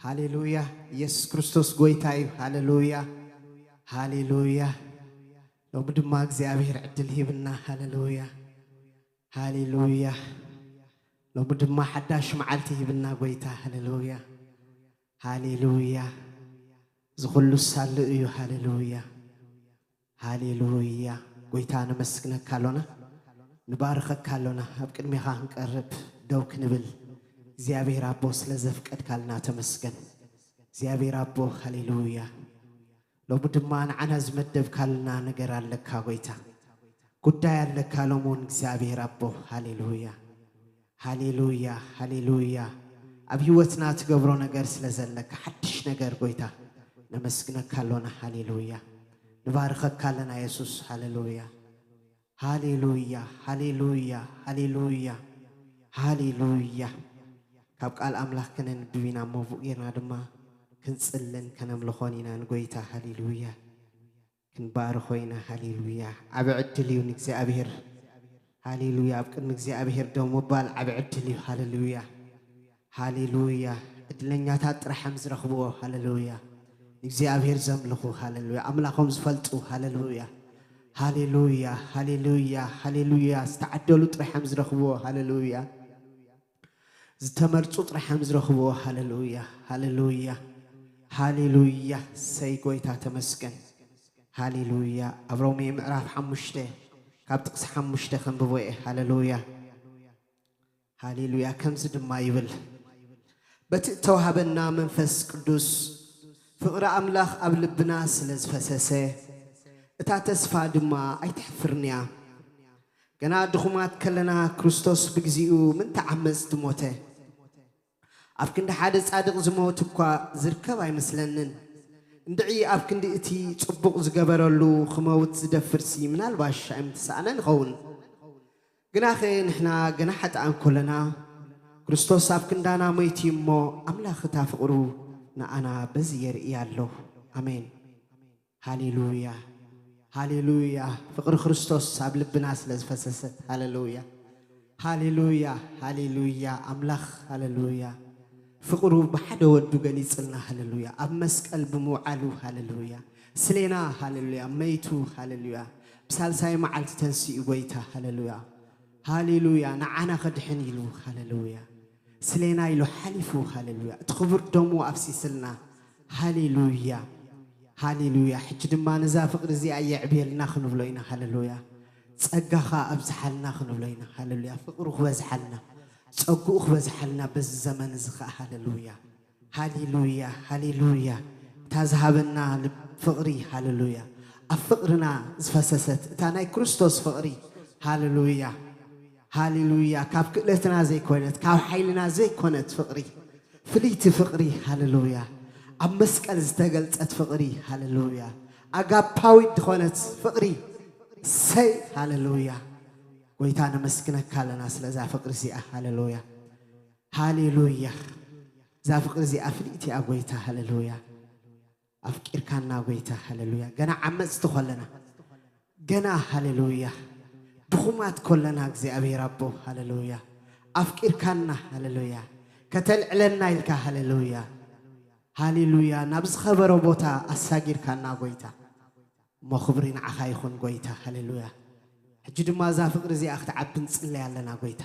ሃሌሉያ። ኢየሱስ ክርስቶስ ጎይታ እዩ። ሃሌሉያ፣ ሃሌሉያ። ሎሚ ድማ እግዚኣብሔር ዕድል ሂብና። ሃሌሉያ፣ ሃሌሉያ። ሎሚ ድማ ሓዳሽ መዓልቲ ሂብና ጎይታ። ሃሌሉያ፣ ሃሌሉያ። ዝኹሉ ሳሉ እዩ። ሃሌሉያ፣ ሃሌሉያ። ጎይታ ነመስግነካ ኣሎና፣ ንባርኸካ ኣሎና። ኣብ ቅድሜኻ ክንቀርብ ደው ክንብል እግዚኣብሔር ኣቦ ስለ ዘፍቀድካልና ተመስገን። እግዚኣብሔር ኣቦ፣ ሃሌሉያ። ሎሚ ድማ ንዓና ዝመደብካልና ነገር ኣለካ ጎይታ። ጉዳይ ኣለካ ሎሚ እውን እግዚኣብሔር ኣቦ። ሃሌሉያ፣ ሃሌሉያ፣ ሃሌሉያ። ኣብ ህይወትና ትገብሮ ነገር ስለ ዘለካ ሓድሽ ነገር ጎይታ ነመስግነካ ኣሎና። ሃሌሉያ፣ ንባርኸካ ኣለና የሱስ። ሃሌሉያ፣ ሃሌሉያ፣ ሃሌሉያ፣ ሃሌሉያ፣ ሃሌሉያ። ካብ ቃል ኣምላኽ ከነንብብ ኢና፣ እሞ ብኡ ጌርና ድማ ክንጽልን ከነምልኾን ኢና ንጎይታ። ሃሌሉያ፣ ክንባርኾ ኢና። ሃሌሉያ። ዓቢ ዕድል እዩ ንእግዚኣብሔር። ሃሌሉያ። ኣብ ቅድሚ እግዚኣብሔር ደው ምባል ዓቢ ዕድል እዩ። ሃሌሉያ፣ ሃሌሉያ። ዕድለኛታት ጥራሕ እዮም ዝረኽብዎ። ሃሌሉያ። ንእግዚኣብሔር ዘምልኹ። ሃሌሉያ። ኣምላኾም ዝፈልጡ። ሃሌሉያ፣ ሃሌሉያ፣ ሃሌሉያ፣ ሃሌሉያ። ዝተዓደሉ ጥራሕ እዮም ዝረኽብዎ። ሃሌሉያ። ዝተመርጹ ጥራሕ እዮም ዝረኽብዎ። ሃሌሉያ፣ ሃሌሉያ፣ ሃሌሉያ። ሰይ ጎይታ ተመስገን። ሃሌሉያ። ኣብ ሮሜ ምዕራፍ ሓሙሽተ ካብ ጥቕሲ ሓሙሽተ ከንብቦ እየ። ሃሌሉያ፣ ሃሌሉያ። ከምዚ ድማ ይብል፣ በቲ እተዋህበና መንፈስ ቅዱስ ፍቕሪ ኣምላኽ ኣብ ልብና ስለ ዝፈሰሰ፣ እታ ተስፋ ድማ ኣይተሕፍርን እያ። ገና ድኹማት ከለና ክርስቶስ ብግዚኡ ምእንቲ ዓመጽቲ ሞተ። ኣብ ክንዲ ሓደ ጻድቕ ዝመውት እኳ ዝርከብ ኣይመስለንን። እንድዒ ኣብ ክንዲ እቲ ጽቡቕ ዝገበረሉ ክመውት ዝደፍርሲ ምናልባሽ ኣይምተሳእነን ይኸውን። ግናኸ ንሕና ገና ሓጥኣን ከለና ክርስቶስ ኣብ ክንዳና ሞይቱ እሞ ኣምላኽ እታ ፍቕሩ ንኣና በዚ የርኢ ኣሎ። ኣሜን። ሃሌሉያ፣ ሃሌሉያ። ፍቕሪ ክርስቶስ ኣብ ልብና ስለ ዝፈሰሰት። ሃሌሉያ፣ ሃሌሉያ፣ ሃሌሉያ። ኣምላኽ፣ ሃሌሉያ፣ ፍቕሩ ብሓደ ወዱ ገሊጽልና። ሃሌሉያ፣ ኣብ መስቀል ብምውዓሉ። ሃሌሉያ፣ ስሌና። ሃሌሉያ፣ መይቱ። ሃሌሉያ፣ ብሳልሳይ መዓልቲ ተንሲኡ ጎይታ። ሃሌሉያ፣ ሃሌሉያ። ንዓና ከድሕን ኢሉ። ሃሌሉያ፣ ስሌና ኢሉ ሓሊፉ። ሃሌሉያ፣ እቲ ክቡር ደሙ ኣፍሲስልና። ሃሌሉያ፣ ሃሌሉያ። ሕጂ ድማ ነዛ ፍቕሪ እዚኣ የዕብየልና ክንብሎ ኢና። ሃሌሉያ፣ ጸጋኻ ኣብዝሓልና ክንብሎ ኢና። ሃሌሉያ፣ ፍቕሩ ክበዝሓልና፣ ጸግኡ ክበዝሓልና በዚ ዘመን እዚ ኸኣ። ሃሌሉያ፣ ሃሌሉያ፣ ሃሌሉያ። እታ ዝሃበና ልብ ፍቕሪ። ሃሌሉያ፣ ኣብ ፍቕርና ዝፈሰሰት እታ ናይ ክርስቶስ ፍቕሪ። ሃሌሉያ፣ ሃሌሉያ። ካብ ክእለትና ዘይኮነት፣ ካብ ሓይልና ዘይኮነት ፍቕሪ፣ ፍልይቲ ፍቕሪ። ሃሌሉያ፣ ኣብ መስቀል ዝተገልጸት ፍቕሪ። ሃሌሉያ፣ ኣጋፓዊት ዝኾነት ፍቕሪ። ሰይ፣ ሃሌሉያ። ጎይታ ነመስግነካ ኣለና ስለዛ ፍቕሪ እዚኣ። ሃሌሉያ፣ ሃሌሉያ። እዛ ፍቕሪ እዚኣ ፍልይቲ እያ ጎይታ። ሃሌሉያ፣ ኣፍቂርካና ጎይታ። ሃሌሉያ፣ ገና ዓመጽቲ ኮለና፣ ገና፣ ሃሌሉያ፣ ድኹማት ኮለና እግዚኣብሔር ኣቦ። ሃሌሉያ፣ ኣፍቂርካና። ሃሌሉያ፣ ከተልዕለና ኢልካ። ሃሌሉያ፣ ሃሌሉያ። ናብ ዝኸበረ ቦታ ኣሳጊርካና ጎይታ። እሞ ክብሪ ንዓኻ ይኹን ጎይታ። ሃሌሉያ። ሕጂ ድማ እዛ ፍቕሪ እዚኣ ክትዓቢ ንጽለይ ኣለና ጎይታ።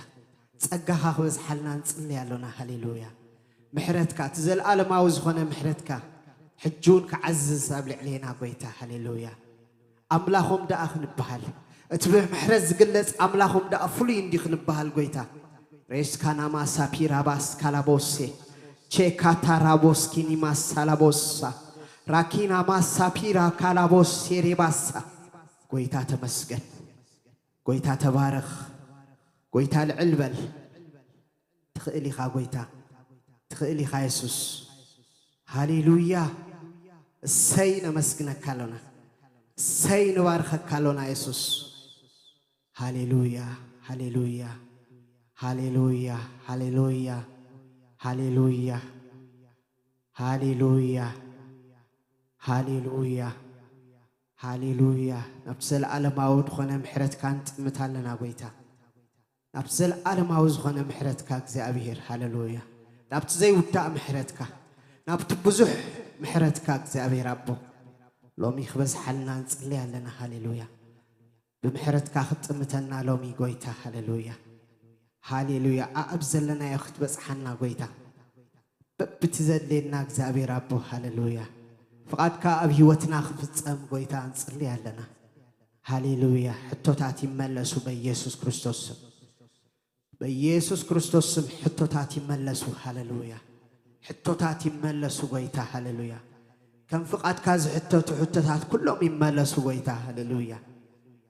ጸጋኻ ክበዝሓልና ንጽለይ ኣሎና። ሃሌሉያ። ምሕረትካ፣ እቲ ዘለኣለማዊ ዝኾነ ምሕረትካ ሕጂ እውን ክዓዝዝ ኣብ ልዕሌና ጎይታ። ሃሌሉያ። ኣምላኾም ደኣ ክንበሃል፣ እቲ ብምሕረት ዝግለጽ ኣምላኾም ደኣ ፍሉይ እንዲ ክንበሃል ጎይታ። ሬስካናማ ሳፒራ ባስ ካላቦሴ፣ ቼካታራቦስ ኪኒማስ ሳላቦሳ፣ ራኪናማ ሳፒራ ካላቦሴ ሬባሳ። ጎይታ ተመስገን። ጎይታ ተባረኽ። ጎይታ ልዕል በል። ትኽእል ኢኻ ጎይታ። ትኽእል ኢኻ የሱስ። ሃሌሉያ። እሰይ ነመስግነካ ኣሎና። እሰይ ንባርኸካ ኣሎና የሱስ። ሃሌሉያ፣ ሃሌሉያ፣ ሃሌሉያ፣ ሃሌሉያ፣ ሃሌሉያ፣ ሃሌሉያ፣ ሃሌሉያ፣ ሃሌሉያ። ናብቲ ዘለኣለማዊ ዝኾነ ምሕረትካ ንጥምት ኣለና ጎይታ። ናብቲ ዘለኣለማዊ ዝኾነ ምሕረትካ እግዚኣብሔር። ሃሌሉያ። ናብቲ ዘይውዳእ ምሕረትካ፣ ናብቲ ብዙሕ ምሕረትካ እግዚኣብሔር ኣቦ ሎሚ ክበዝሓልና ንጽሊ ኣለና። ሃሌሉያ። ብምሕረትካ ክትጥምተና ሎሚ ጎይታ። ሃሌሉያ። ሃሌሉያ። ኣኣብ ዘለናዮ ክትበጽሓና ጎይታ፣ በብቲ ዘድልየና እግዚኣብሔር ኣቦ። ሃሌሉያ። ፍቓድካ ኣብ ህይወትና ክፍጸም ጎይታ ንጽሊ ኣለና። ሃሌሉያ። ሕቶታት ይመለሱ በኢየሱስ ክርስቶስ ስም። በኢየሱስ ክርስቶስ ስም ሕቶታት ይመለሱ። ሃሌሉያ። ሕቶታት ይመለሱ ጎይታ። ሃሌሉያ። ከም ፍቓድካ ዝሕተቱ ሕቶታት ኩሎም ይመለሱ ጎይታ። ሃሌሉያ።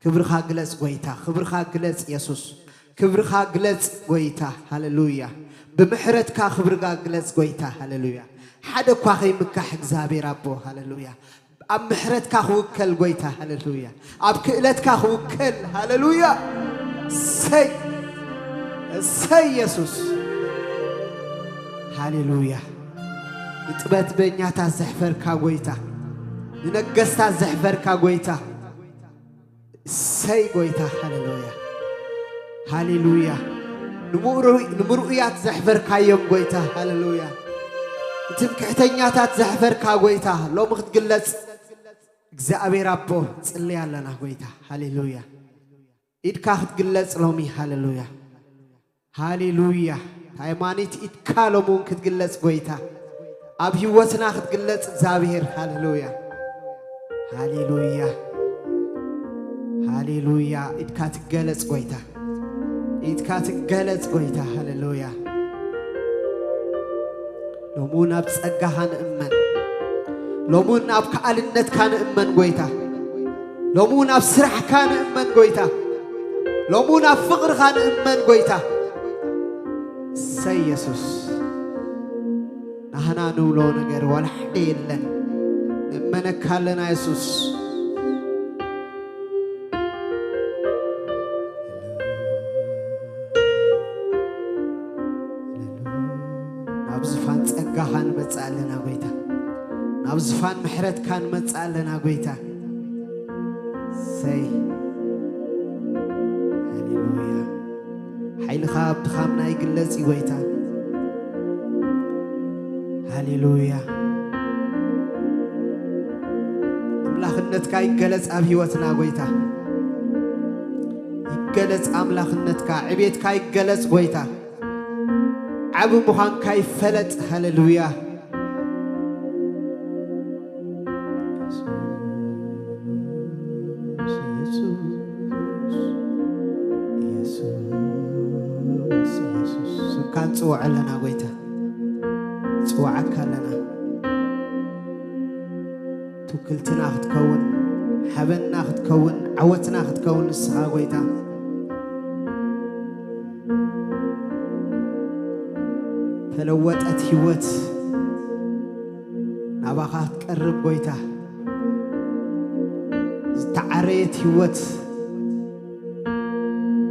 ክብርኻ ግለጽ ጎይታ፣ ክብርኻ ግለጽ የሱስ፣ ክብርኻ ግለጽ ጎይታ። ሃሌሉያ። ብምሕረትካ ክብርኻ ግለጽ ጎይታ። ሃሌሉያ። ሓደ እኳ ከይምካሕ እግዚኣብሔር ኣቦ። ሃሌሉያ። ኣብ ምሕረትካ ክውከል ጎይታ። ሃሌሉያ። ኣብ ክእለትካ ክውከል። ሃሌሉያ። እሰይ፣ እሰይ የሱስ። ሃሌሉያ። ንጥበበኛታት ዘሕፈርካ ጎይታ፣ ንነገስታት ዘሕፈርካ ጎይታ፣ እሰይ ጎይታ። ሃሌሉያ፣ ሃሌሉያ። ንምርኡ-፣ ንምርኡያት ዘሕፈርካዮም ጎይታ። ሃሌሉያ። ንትምክሕተኛታት ዘሕፈርካ ጎይታ፣ ሎሚ ክትግለጽ እግዚኣብሔር ኣቦ ጽልይ ኣለና ጎይታ። ሃሌሉያ። ኢድካ ክትግለጽ ሎሚ። ሃሌሉያ፣ ሃሌሉያ። ሃይማኖት ኢድካ ሎሚ እውን ክትግለጽ ጎይታ፣ ኣብ ህይወትና ክትግለጽ እግዚኣብሔር። ሃሌሉያ፣ ሃሌሉያ፣ ሃሌሉያ። ኢድካ ትገለጽ ጎይታ፣ ኢድካ ትገለጽ ጎይታ። ሃሌሉያ። ሎሚ እውን ኣብ ጸጋኻ ንእመን። ሎሚ እውን ኣብ ከኣልነትካ ንእመን ጎይታ። ሎሚ እውን ኣብ ስራሕካ ንእመን ጎይታ። ሎሚ እውን ኣብ ፍቕርኻ ንእመን ጎይታ። እሰይ የሱስ፣ ናህና ንብሎ ነገር ዋላ ሓደ የለን። ንእመነካ ኣለና የሱስ። ናብ ዝፋን ጸጋኻ ንመጽእ ኣለና ጎይታ። ናብ ዝፋን ምሕረትካ ንመጽእ ኣለና ጎይታ። ሰይ፣ ሃሌሉያ። ሓይልኻ ኣብ ድኻምና ይግለጽ እዩ ጎይታ። ሃሌሉያ። ኣምላኽነትካ ይገለጽ ኣብ ህይወትና ጎይታ። ይገለጽ ኣምላኽነትካ፣ ዕቤትካ ይገለጽ ጎይታ። ዓቢ ምዃንካ ይፈለጥ። ሃሌሉያ። ስምካ ንጽውዖ ኣለና ጎይታ፣ ንጽውዓካ ኣለና። ትውክልትና ክትከውን፣ ሓበንና ክትከውን፣ ዓወትና ክትከውን ንስኻ ጎይታ። ተለወጠት ህይወት ናባኻ ክትቀርብ ጎይታ፣ ዝተዓረየት ህይወት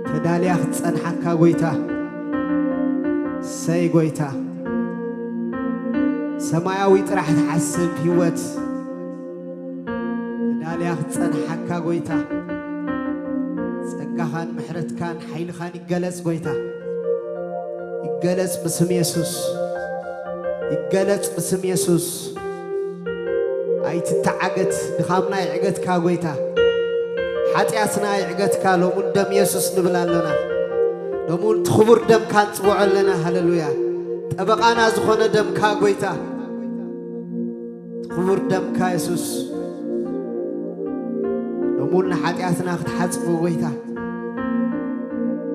ተዳልያ ክትጸንሓካ ጎይታ። ሰይ ጎይታ፣ ሰማያዊ ጥራሕ ትሓስብ ህይወት ተዳልያ ክትጸንሓካ ጎይታ። ጸጋኻን ምሕረትካን ሓይልኻን ይገለጽ ጎይታ። ይገለጽ ብስም የሱስ። ይገለጽ ብስም የሱስ። ኣይትተዓገት፣ ድኻምና ይዕገትካ ጎይታ። ሓጢኣትና ይዕገትካ። ሎሙን ደም የሱስ ንብል ኣለና። ሎሙን እቲ ክቡር ደምካ ንጽውዖ ኣለና። ሃሌሉያ። ጠበቓና ዝኾነ ደምካ ጎይታ። እቲ ክቡር ደምካ የሱስ። ሎሙን ንሓጢኣትና ክትሓጽቦ ጎይታ።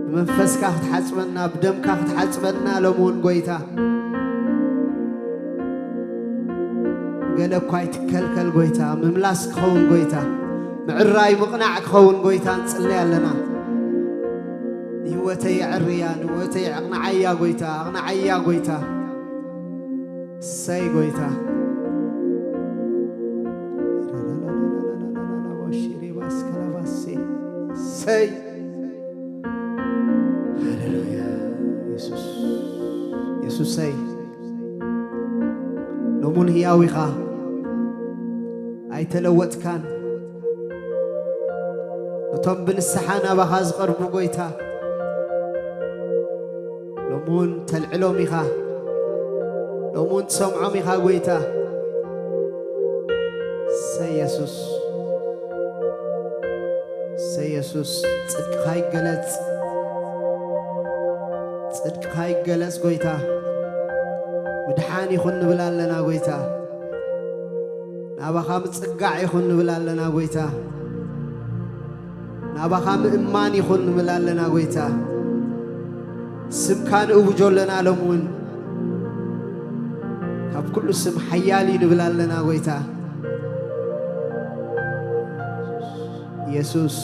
ብመንፈስካ ክትሓጽበና፣ ብደምካ ክትሓጽበና ሎሚ እውን ጎይታ። ገለ እኳ ኣይትከልከል ጎይታ፣ ምምላስ ክኸውን ጎይታ፣ ምዕራይ ምቕናዕ ክኸውን ጎይታ ንጽለይ ኣለና። ንህይወተይ ኣዕርያ፣ ንህይወተይ ኣቕንዓያ ጎይታ፣ ኣቕንዓያ ጎይታ። እሰይ ጎይታ። እሰይ። ሃሌሉያ። የሱስ፣ የሱሰይ፣ ሎሙን ህያው ኢኻ፣ ኣይተለወጥካን። ነቶም ብንስሓ ናባኻ ዝቐርቡ ጎይታ፣ ሎሚ እውን ተልዕሎም ኢኻ። እሙን ትሰምዖም ኢኻ ጎይታ። ሰይ የሱስ፣ ሰይ የሱስ፣ ጽድቅኻ ይገለጽ፣ ጽድቅኻ ይገለጽ ጎይታ። ምድሓን ይኹን ንብል ኣለና ጎይታ። ናባኻ ምጽጋዕ ይኹን ንብል ኣለና ጎይታ። ናባኻ ምእማን ይኹን ንብል ኣለና ጎይታ። ስምካ ንእውጆ ኣለና ሎም እውን። ካብ ኩሉ ስም ሓያል እዩ ንብል ኣለና ጎይታ። የሱስ፣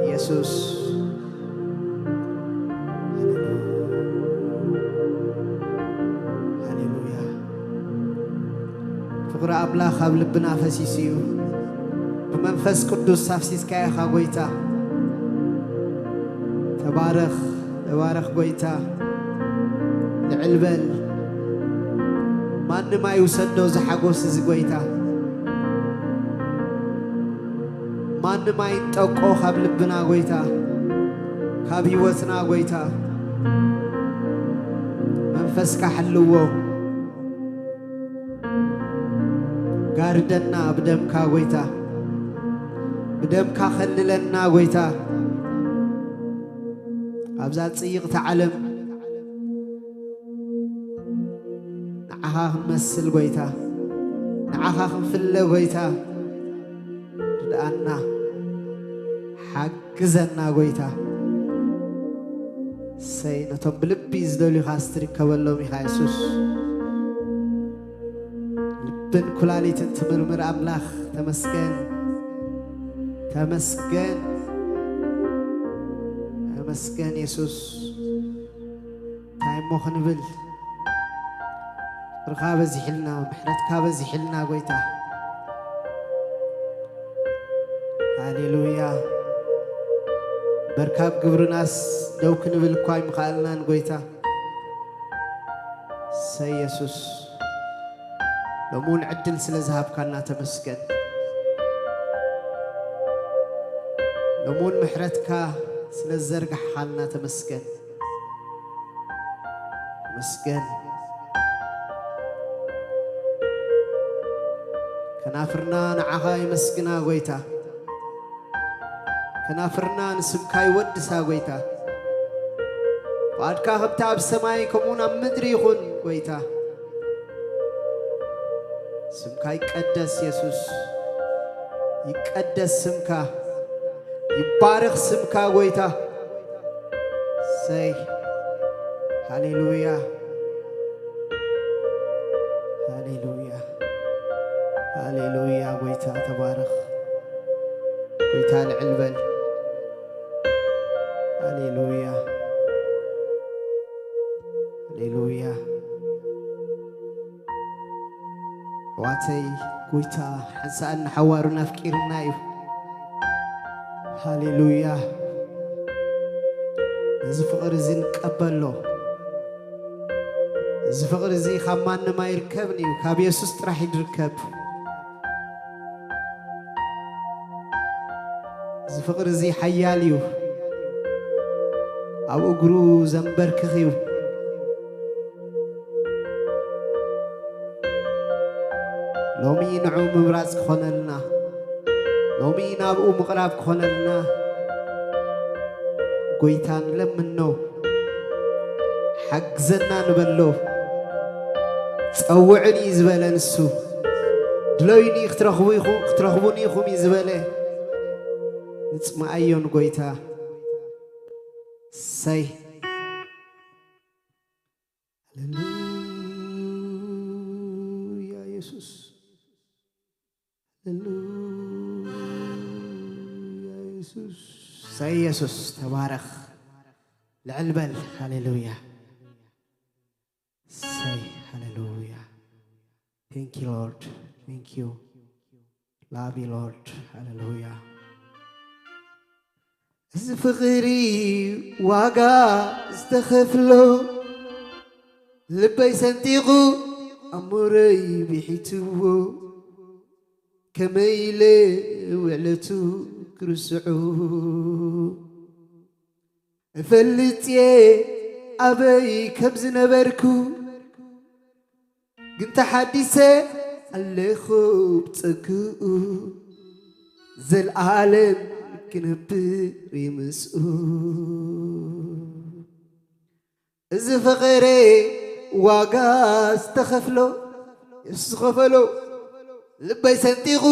የሱስ። ሃሌሉያ። ፍቕሪ ኣምላኽ ኣብ ልብና ፈሲሱ እዩ። ብመንፈስ ቅዱስ ኣፍሲስካ ኢኻ ጎይታ። ተባረኽ፣ ተባረኽ ጎይታ። ልዕል በል። ማንም ኣይውሰዶ እዚ ሓጎስ እዚ ጎይታ። ማንም ኣይንጠቆ ካብ ልብና ጎይታ። ካብ ህይወትና ጎይታ። መንፈስካ ሕልዎ። ጋርደና ብደምካ ጎይታ። ብደምካ ከልለና ጎይታ። ኣብዛ ጽይቕቲ ዓለም ንዓኻ ክንመስል ጎይታ። ንዓኻ ክንፍለ ጎይታ። ርድኣና። ሓግዘና ጎይታ። ሰይ ነቶም ብልቢ ዝደልዩኻ ስትርከበሎም ኢኻ የሱስ። ልብን ኩላሊትን ትምርምር ኣምላኽ ተመስገን። ተመስገን። ተመስገን የሱስ። እንታይ እሞ ክንብል? ፍቕርኻ በዚሕልና፣ ምሕረትካ በዚሕልና ጎይታ። ሃሌሉያ። በርካብ ግብርናስ ደው ክንብል እኳ ኣይምኸኣልናን ጎይታ። ሰይ የሱስ፣ ሎሚ እውን ዕድል ስለ ዝሃብካና ተመስገን። ሎሚ እውን ምሕረትካ ስለ ዝዘርጋሕኻልና ተመስገን። ተመስገን። ከናፍርና ንዓኻ የመስግና ጎይታ። ከናፍርና ንስምካ ይወድሳ ጎይታ። ፍቓድካ ከምቲ ኣብ ሰማይ ከምኡ እውን ኣብ ምድሪ ይኹን ጎይታ። ስምካ ይቀደስ የሱስ። ይቀደስ ስምካ። ይባረኽ ስምካ ጎይታ። ሰይ። ሃሌሉያ። ሃሌሉያ። ሃሌሉያ። ጎይታ ተባረኽ። ጎይታ ልዕል በል። ሃሌሉያ። ሃሌሉያ። ኣሕዋተይ፣ ጎይታ ሓንሳእን ንሓዋሩን ኣፍቂርና እዩ። ሃሌሉያ። ነዚ ፍቕሪ እዚ ንቀበሎ። እዚ ፍቕሪ እዚ ካብ ማንም ኣይርከብን እዩ፣ ካብ የሱስ ጥራሕ እዩ ዝርከብ። እዚ ፍቕሪ እዚ ሓያል እዩ። ኣብ እግሩ ዘንበርክኽ እዩ። ሎሚ ንዑ ምምራጽ ክኾነልና፣ ሎሚ ናብኡ ምቕራብ ክኾነልና፣ ጎይታ ንለምኖ። ሓግዘና ንበሎ። ጸውዕን እዩ ዝበለ ንሱ። ድለዩኒ ክትረኽቡ ኢኹ-፣ ክትረኽቡኒ ኢኹም እዩ ዝበለ። ንጽምኣዮ ንጎይታ። ሰይ። ሃሌሉያ የሱስ። ሃሌሉያ የሱስ። ሰይ የሱስ ተባረኽ። ልዕል በል። ሃሌሉያ። ሰይ ሃሌሉያ። Thank you Lord. Thank you. Love you Lord. ሃሌሉያ። እዚ ፍቕሪ ዋጋ ዝተኸፍሎ፣ ልበይ ሰንጢቑ ኣእምሮይ ብሒትዎ፣ ከመይ ኢለ ውዕለቱ ክርስዖ? እፈልጥ እየ ኣበይ ከም ዝነበርኩ፣ ግን ተሓዲሰ ኣለኹ ብጸግኡ፣ ዘልኣለም ክነብር ምስኡ። እዚ ፍቕሪ ዋጋ ዝተኸፍሎ፣ የሱስ ዝኸፈሎ፣ ልበይ ሰንጢቑ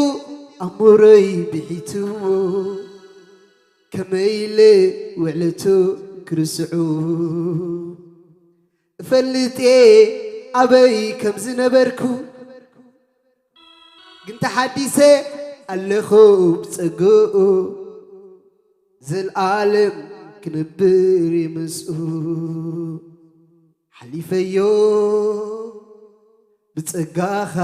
ኣእምሮይ ብሒትዎ፣ ከመይ ኢለ ውዕለቱ ክርስዑ? እፈልጥ እየ ኣበይ ከም ዝነበርኩ፣ ግን ተሓዲሰ ኣለኹ ብጸግኡ፣ ዘልኣለም ክንብር እየ ምስኡ። ሓሊፈዮ ብጸጋኻ፣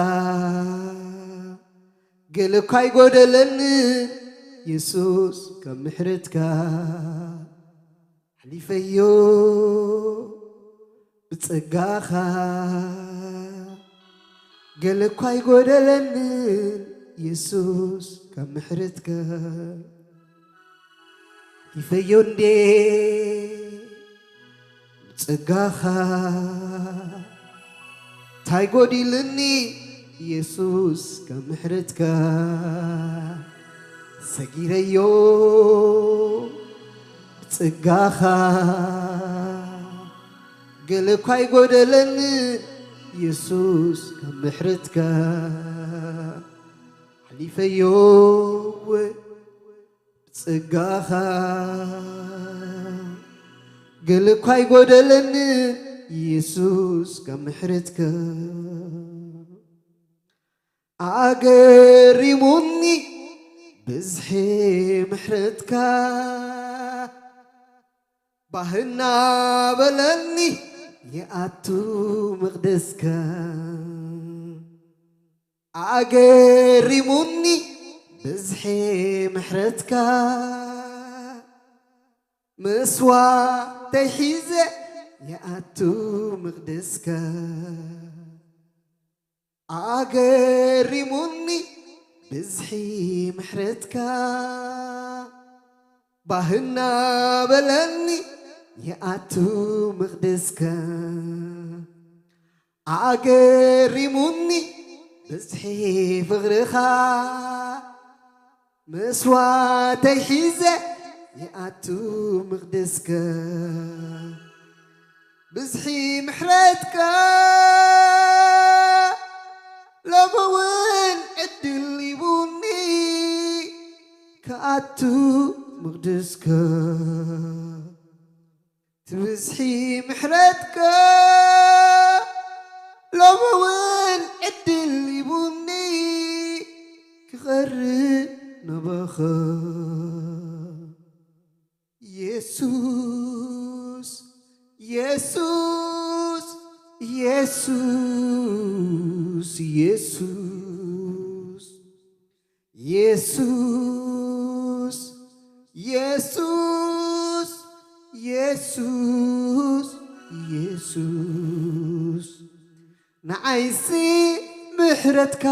ገለ እኳ ኣይጎደለኒ የሱስ ካብ ምሕረትካ። ሓሊፈዮ ብጸጋኻ፣ ገለ እኳ ኣይጎደለንን የሱስ ካብ ምሕረትካ። ሓሊፈዮ እንዴ ብጸጋኻ፣ እንታይ ጎዲልኒ የሱስ ካብ ምሕረትካ። ሰጊረዮ ብጸጋኻ፣ ገለ እኳ ኣይጎደለንን የሱስ ካብ ምሕረትካ። ሓሊፈዮ ብጸጋኻ፣ ገለ እኳ ኣይጎደለንን የሱስ ካብ ምሕረትካ። ኣገሪሙኒ ብዝሒ ምሕረትካ፣ ባህና በለኒ ይኣቱ መቕደስካ። ኣገሪሙኒ ብዝሒ ምሕረትካ፣ መስዋእተይ ሒዘ ይኣቱ መቕደስካ። ኣገሪሙኒ ብዝሒ ምሕረትካ፣ ባህና በለኒ ይኣቱ መቕደስካ። ኣገሪሙኒ ብዝሒ ፍቕርኻ፣ መስዋእተይ ሒዘ ይኣቱ መቕደስካ። ብዝሒ ምሕረትካ ሎሚ እውን ዕድል ሂቡኒ ክኣቱ መቕደስካ። እቲ ብዝሒ ምሕረትካ ሎሚ እውን ዕድል ሂቡኒ ክቐርብ ናባኻ። የሱስ፣ የሱስ፣ የሱስ፣ የሱስ፣ የሱስ፣ የሱስ፣ የሱስ፣ የሱስ፣ ንዓይሲ ምሕረትካ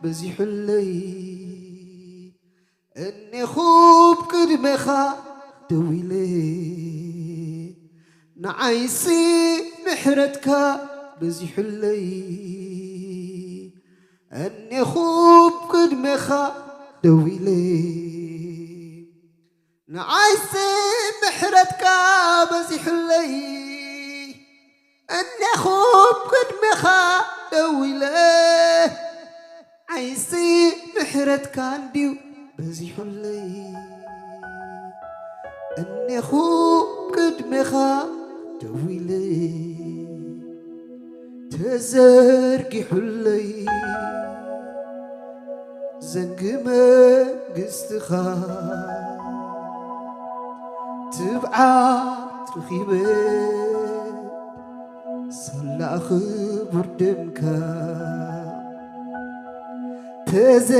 በዚሑለይ፣ እኔኹ ብቅድሜኻ ደው ኢለ። ንዓይሲ ምሕረትካ በዚሑለይ፣ እኔኹ ብቅድሜኻ ደው ኢለ። ንዓይሲ ምሕረትካ በዚሑለይ፣ እኔኹ ብቅድሜኻ ደው ኢለ። ዓይሲ ምሕረትካ እንድዩ በዚሑለይ፣ እኔኹ ብቅድሜኻ ደው ኢለ። ተዘርጊሑለይ ዘንጊ መንግስትኻ፣ ትብዓት ረኺበ ሳላ ክቡር ደምካ።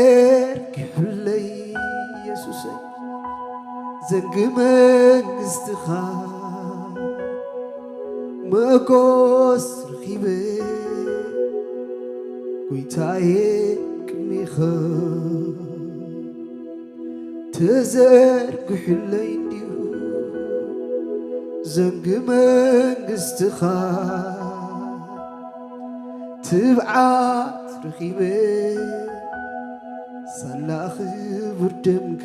ተዘርጊሑለይ የሱሰይ ዘንጊ መንግስትኻ፣ መጎስ ረኺበ ጎይታየ ቅድሜኻ። ተዘርጊሑለይ እንድዩ ዘንጊ መንግስትኻ፣ ትብዓት ረኺበ ሳላ ክቡር ደምካ፣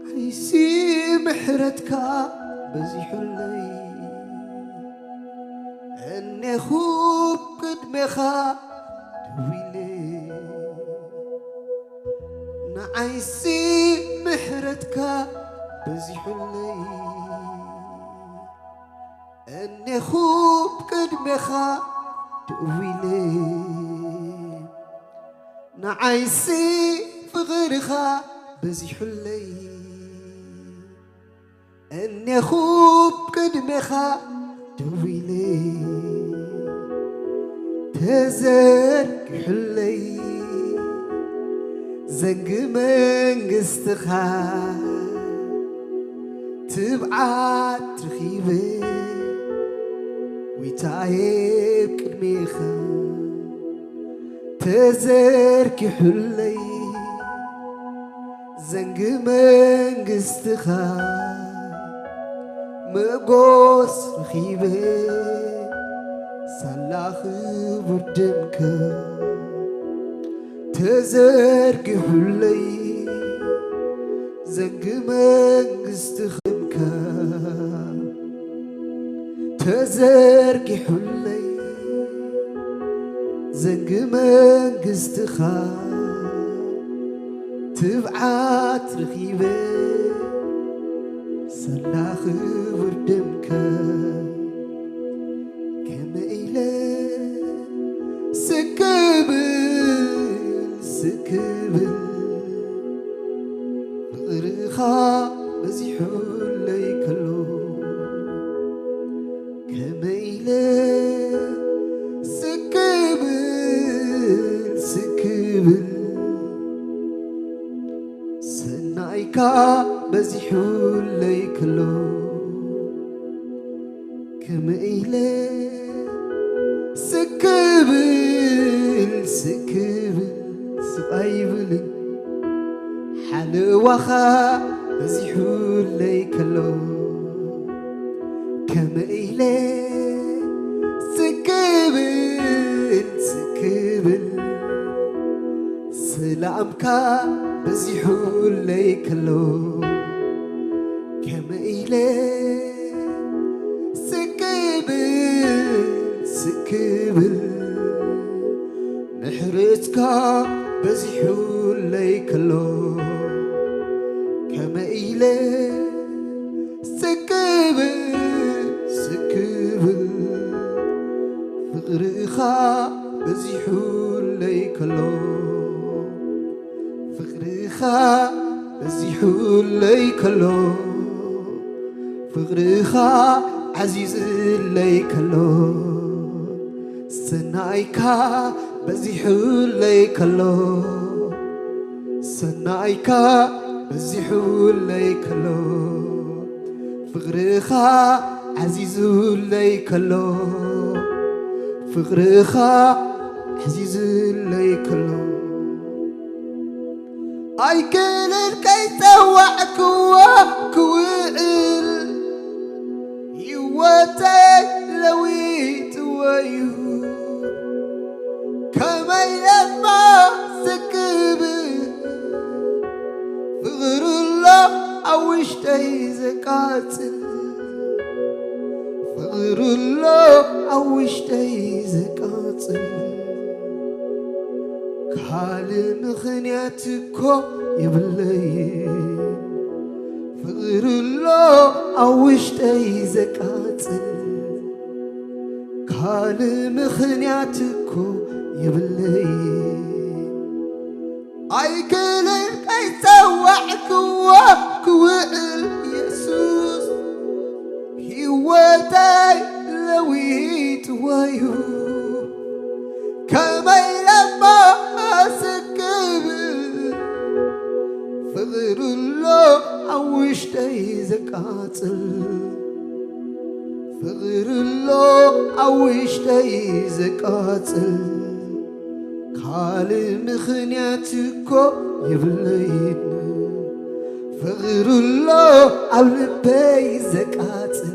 ዓይሲ ምሕረትካ በዚሑለይ፣ እኔኹ ቅድሜኻ ደው ኢለ፣ ንዓይሲ ምሕረትካ በዚሑለይ፣ እኔኹ ቅድሜኻ ደው ኢለ፣ ንዓይሲ ፍቕርኻ በዚሑለይ፣ እኔኹ ቅድሜኻ ደው ኢለ፣ ተዘርጊሑለይ ዘንጊ መንግስትኻ፣ ትብዓት ረኺበ ጎይታየ ቅድሜኻ፣ ተዘርጊሑለይ ዘንጊ መንግስትኻ፣ መጎስ ረኺበ ሳላ ክቡር ደምካ፣ ተዘርጊሑለይ ዘንጊ መንግስትኻ፣ ተዘርጊሑለይ ዘንጊ መንግስትኻ፣ ትብዓት ረኺበ ሳላ ክቡር ደምካ፣ ከመይ ኢለ ስክብል ስክብል ፍቕርኻ በዚሑለይ ከሎ፣ ከመይ ኢለ ስክብል ስክብል ሰናይካ በዚሑለይ ከሎ፣ ከመይ ኢለ ስክብል ስክብል ስቕ ኣይብልን ሓለዋኻ በዚሑለይ ከሎ፣ ከመይ ኢለ ስክብል ስክብል ሰላምካ በዚሑለይ ከሎ፣ ከመይ ኢለ ስክብል ስክብል ምሕረትካ በዚሑለይ ከሎ፣ ከመይ ኢለ ስክብል ስክብል ፍቕርኻ በዚሑለይ ከሎ፣ ፍቕርኻ በዚሑለይ ከሎ፣ ፍቕርኻ ዓዚዝለይ ከሎ፣ ሰናይካ በዚሑለይ ከሎ፣ ሰናይካ በዚሑለይ ከሎ፣ ፍቕርኻ ዓዚዙለይ ከሎ፣ ፍቕርኻ ዓዚዙለይ ከሎ፣ ኣይክእልን ከይጸዋዕክዎ ክውዕል፣ ህይወተይ ለዊጥዎ እዩ። ከመይ እሞ ስክብል ፍቕሪ ኣሎ ኣብ ውሽጠይ ዘቃጽል፣ ፍቕሪ ኣሎ ኣብ ውሽጠይ ዘቃጽል። ካልእ ምኽንያት እኮ የብለይን፣ ፍቕሪ ኣሎ ኣብ ውሽጠይ ዘቃጽል። ካልእ ምኽንያት እኮ የብለይን፣ ኣይክእልን ከይጸዋዕክዎ ክውዕል የሱስ፣ ህይወተይ ለዊጥዎ እዩ። ከመይ እሞ ስክብል ፍቕሪ ኣሎ ኣብ ውሽጠይ ዘቃጽል፣ ፍቕሪ ኣሎ ኣብ ውሽጠይ ዘቃጽል። ካልእ ምኽንያት እኮ የብለይን፣ ፍቕሪ ኣሎ ኣብ ልበይ ዘቃጽል።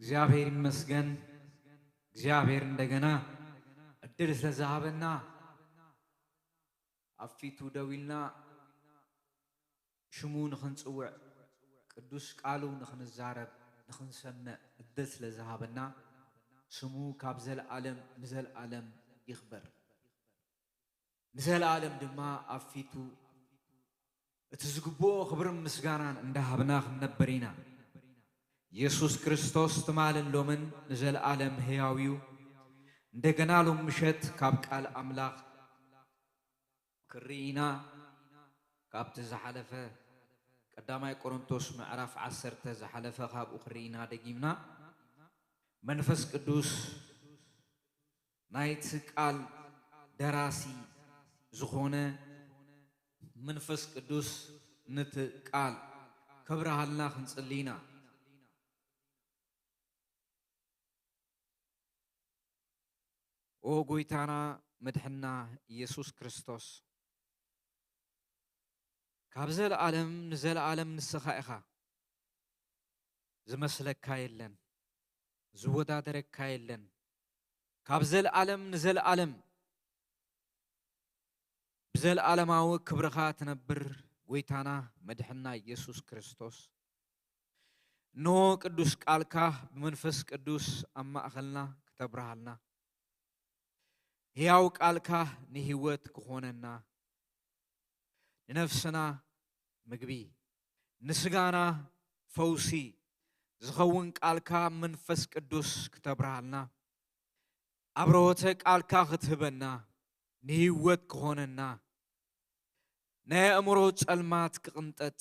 እግዚኣብሔር ይመስገን። እግዚኣብሔር እንደገና እድል ስለዝሃበና ኣብ ፊቱ ደው ኢልና ሽሙ ንኽንጽውዕ ቅዱስ ቃሉ ንኽንዛረብ ንኽንሰምዕ እድል ስለዝሃበና ስሙ ካብ ዘለዓለም ንዘለዓለም ይኽበር። ንዘለዓለም ድማ ኣብ ፊቱ እቲ ዝግብኦ ክብርን ምስጋናን እንዳሃብና ክንነብር ኢና። ኢየሱስ ክርስቶስ ትማልን ሎምን ንዘለዓለም ህያው እዩ። እንደገና ሎም ምሸት ካብ ቃል ኣምላኽ ክርኢ ኢና። ካብቲ ዝሓለፈ ቀዳማይ ቆሮንቶስ ምዕራፍ ዓሰርተ ዝሓለፈ ካብኡ ክርኢ ኢና ደጊምና። መንፈስ ቅዱስ ናይቲ ቃል ደራሲ ዝኾነ መንፈስ ቅዱስ ነቲ ቃል ከብርሃልና ክንጽሊ ኢና። ኦ ጎይታና መድሕና ኢየሱስ ክርስቶስ፣ ካብ ዘለዓለም ንዘለዓለም ንስኻ ኢኻ። ዝመስለካ የለን፣ ዝወዳደረካ የለን። ካብ ዘለዓለም ንዘለዓለም ብዘለዓለማዊ ክብርኻ ትነብር ጎይታና መድሕና ኢየሱስ ክርስቶስ፣ እንሆ ቅዱስ ቃልካ ብመንፈስ ቅዱስ ኣብ ማእኸልና ክተብርሃልና፣ ህያው ቃልካ ንህይወት ክኾነና፣ ንነፍስና ምግቢ፣ ንስጋና ፈውሲ ዝኸውን ቃልካ መንፈስ ቅዱስ ክተብርሃልና፣ ኣብርሆተ ቃልካ ክትህበና፣ ንህይወት ክኾነና፣ ናይ ኣእምሮ ጸልማት ክቕንጠጥ፣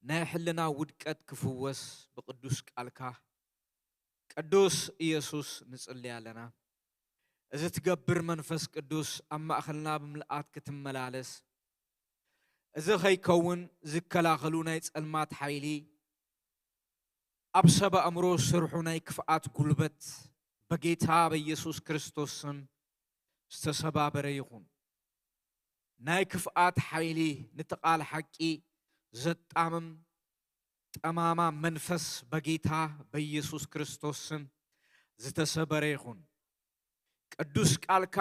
ናይ ሕልና ውድቀት ክፍወስ ብቅዱስ ቃልካ ቅዱስ ኢየሱስ ንጽሊ ኣለና። እዚ ትገብር መንፈስ ቅዱስ ኣብ ማእኸልና ብምልኣት ክትመላለስ፣ እዚ ከይከውን ዝከላኸሉ ናይ ጸልማት ሓይሊ፣ ኣብ ሰብ ኣእምሮ ዝሰርሑ ናይ ክፍኣት ጉልበት በጌታ በኢየሱስ ክርስቶስ ስም ዝተሰባበረ ይኹን። ናይ ክፍኣት ሓይሊ ነቲ ቃል ሓቂ ዘጣምም ጠማማ መንፈስ በጌታ በኢየሱስ ክርስቶስ ስም ዝተሰበረ ይኹን። ቅዱስ ቃልካ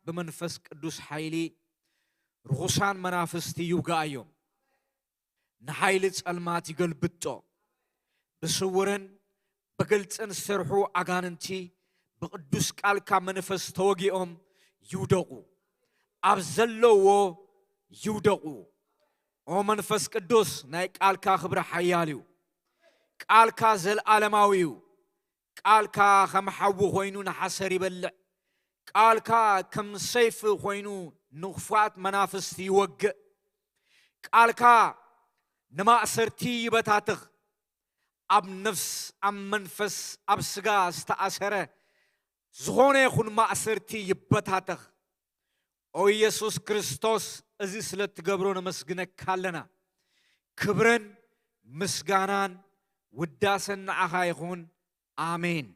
ብመንፈስ ቅዱስ ሓይሊ ርኹሳን መናፍስቲ ይውግኣዮም። ንሓይሊ ጸልማት ይገልብጦ። ብስውርን ብግልጽን ዝሰርሑ ኣጋንንቲ ብቅዱስ ቃልካ መንፈስ ተወጊኦም ይውደቑ። ኣብ ዘለዎ ይውደቑ። ኦ መንፈስ ቅዱስ፣ ናይ ቃልካ ክብሪ ሓያል እዩ። ቃልካ ዘለዓለማዊ እዩ። ቃልካ ከም ሓዊ ኮይኑ ንሓሰር ይበልዕ። ቃልካ ከም ሰይፊ ኮይኑ ንኽፉኣት መናፍስቲ ይወግእ። ቃልካ ንማእሰርቲ ይበታትኽ። ኣብ ነፍስ፣ ኣብ መንፈስ፣ ኣብ ስጋ ዝተኣሰረ ዝኾነ ይኹን ማእሰርቲ ይበታተኽ። ኦ ኢየሱስ ክርስቶስ፣ እዚ ስለ እትገብሮ ነመስግነካ ኣለና። ክብርን ምስጋናን ውዳሰን ንዓኻ ይኹን። ኣሜን።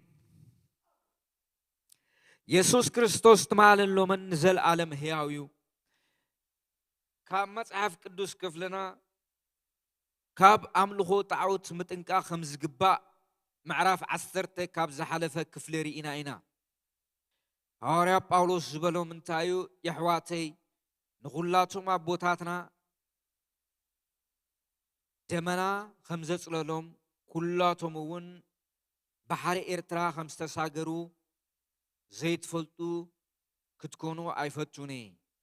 የሱስ ክርስቶስ ትማልን ሎምን ንዘለኣለም ህያው እዩ። ካብ መጽሓፍ ቅዱስ ክፍልና ካብ ኣምልኾ ጣዖት ምጥንቃቕ ከም ዝግባእ ምዕራፍ ዓሰርተ ካብ ዝሓለፈ ክፍሊ ርኢና ኢና። ሃዋርያ ጳውሎስ ዝበሎም እንታይ እዩ? የሕዋተይ፣ ንኹላቶም ኣቦታትና ደመና ከም ዘጽለሎም፣ ኩላቶም እውን ባሕሪ ኤርትራ ከም ዝተሳገሩ ዘይትፈልጡ ክትኮኑ ኣይፈቱኒ።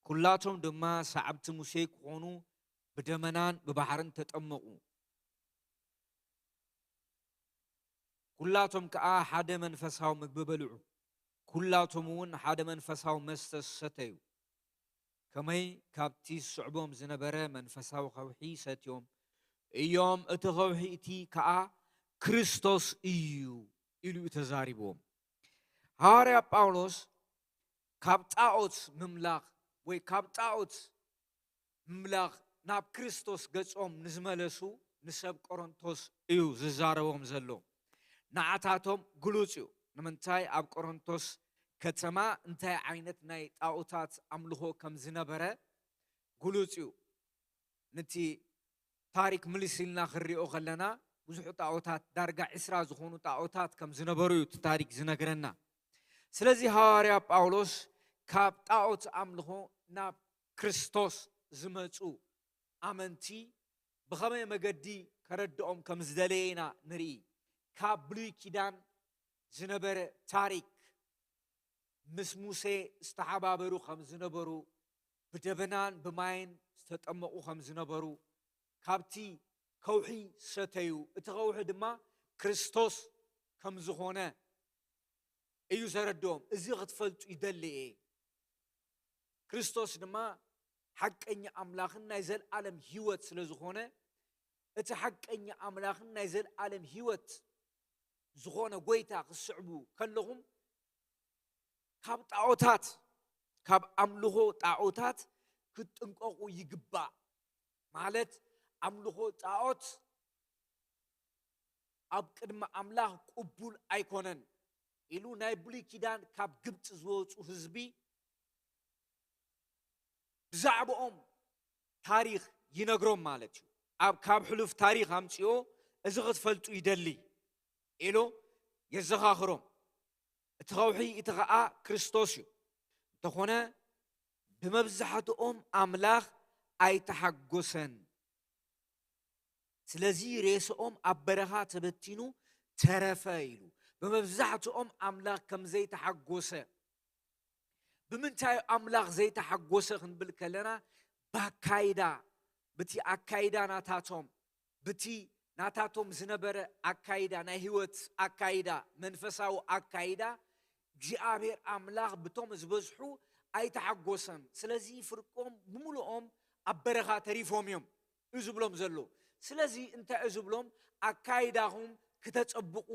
ኩላቶም ድማ ሰዓብቲ ሙሴ ክኾኑ ብደመናን ብባሕርን ተጠመቑ። ኩላቶም ከኣ ሓደ መንፈሳዊ ምግቢ በልዑ። ኩላቶም እውን ሓደ መንፈሳዊ መስተ ሰተዩ። ከመይ ካብቲ ዝስዕቦም ዝነበረ መንፈሳዊ ከውሒ ሰትዮም እዮም። እቲ ከውሒ እቲ ከኣ ክርስቶስ እዩ ኢሉ እዩ ተዛሪብዎም። ሃዋርያ ጳውሎስ ካብ ጣዖት ምምላኽ ወይ ካብ ጣዖት ምምላኽ ናብ ክርስቶስ ገጾም ንዝመለሱ ንሰብ ቆሮንቶስ እዩ ዝዛረቦም ዘሎ። ንዓታቶም ግሉጽ እዩ። ንምንታይ ኣብ ቆሮንቶስ ከተማ እንታይ ዓይነት ናይ ጣዖታት ኣምልኾ ከም ዝነበረ ግሉጽ እዩ። ነቲ ታሪክ ምልስ ኢልና ክንሪኦ ከለና፣ ብዙሕ ጣዖታት፣ ዳርጋ ዕስራ ዝኾኑ ጣዖታት ከም ዝነበሩ እዩ እቲ ታሪክ ዝነግረና። ስለዚ ሃዋርያ ጳውሎስ ካብ ጣዖት ኣምልኾ ናብ ክርስቶስ ዝመጹ ኣመንቲ ብኸመይ መገዲ ከረድኦም ከም ዝደለየ ኢና ንርኢ። ካብ ብሉይ ኪዳን ዝነበረ ታሪክ፣ ምስ ሙሴ ዝተሓባበሩ ከም ዝነበሩ፣ ብደበናን ብማይን ዝተጠመቑ ከም ዝነበሩ፣ ካብቲ ከውሒ ሰተዩ፣ እቲ ከውሒ ድማ ክርስቶስ ከም ዝኾነ እዩ ዘረድኦም። እዚ ክትፈልጡ ይደሊ እየ። ክርስቶስ ድማ ሓቀኛ ኣምላኽን ናይ ዘለኣለም ህይወት ስለ ዝኾነ፣ እቲ ሓቀኛ ኣምላኽን ናይ ዘለኣለም ህይወት ዝኾነ ጎይታ ክትስዕቡ ከለኹም፣ ካብ ጣዖታት፣ ካብ ኣምልኾ ጣዖታት ክትጥንቀቑ ይግባእ። ማለት፣ ኣምልኾ ጣዖት ኣብ ቅድሚ ኣምላኽ ቅቡል ኣይኮነን ኢሉ ናይ ብሉይ ኪዳን ካብ ግብፂ ዝወፁ ህዝቢ ብዛዕባኦም ታሪኽ ይነግሮም ማለት እዩ። ኣብ ካብ ሕሉፍ ታሪኽ ኣምፅኦ፣ እዚ ክትፈልጡ ይደሊ ኢሉ የዘኻኽሮም። እቲ ከውሒ እቲ ኸዓ ክርስቶስ እዩ። እንተኾነ ብመብዛሕትኦም ኣምላኽ ኣይተሓጎሰን። ስለዚ ሬስኦም ኣብ በረኻ ተበቲኑ ተረፈ ኢሉ። ብመብዛሕትኦም ኣምላኽ ከም ዘይተሓጎሰ። ብምንታይ ኣምላኽ ዘይተሓጎሰ ክንብል ከለና፣ ባካይዳ፣ ብቲ ኣካይዳ ናታቶም፣ ብቲ ናታቶም ዝነበረ ኣካይዳ፣ ናይ ህይወት ኣካይዳ፣ መንፈሳዊ ኣካይዳ፣ እግዚኣብሔር ኣምላኽ ብቶም ዝበዝሑ ኣይተሓጎሰን። ስለዚ ፍርቆም ብምሉኦም ኣብ በረኻ ተሪፎም እዮም እዩ ዝብሎም ዘሎ። ስለዚ እንታይ እዩ ዝብሎም? ኣካይዳኹም ክተጸብቑ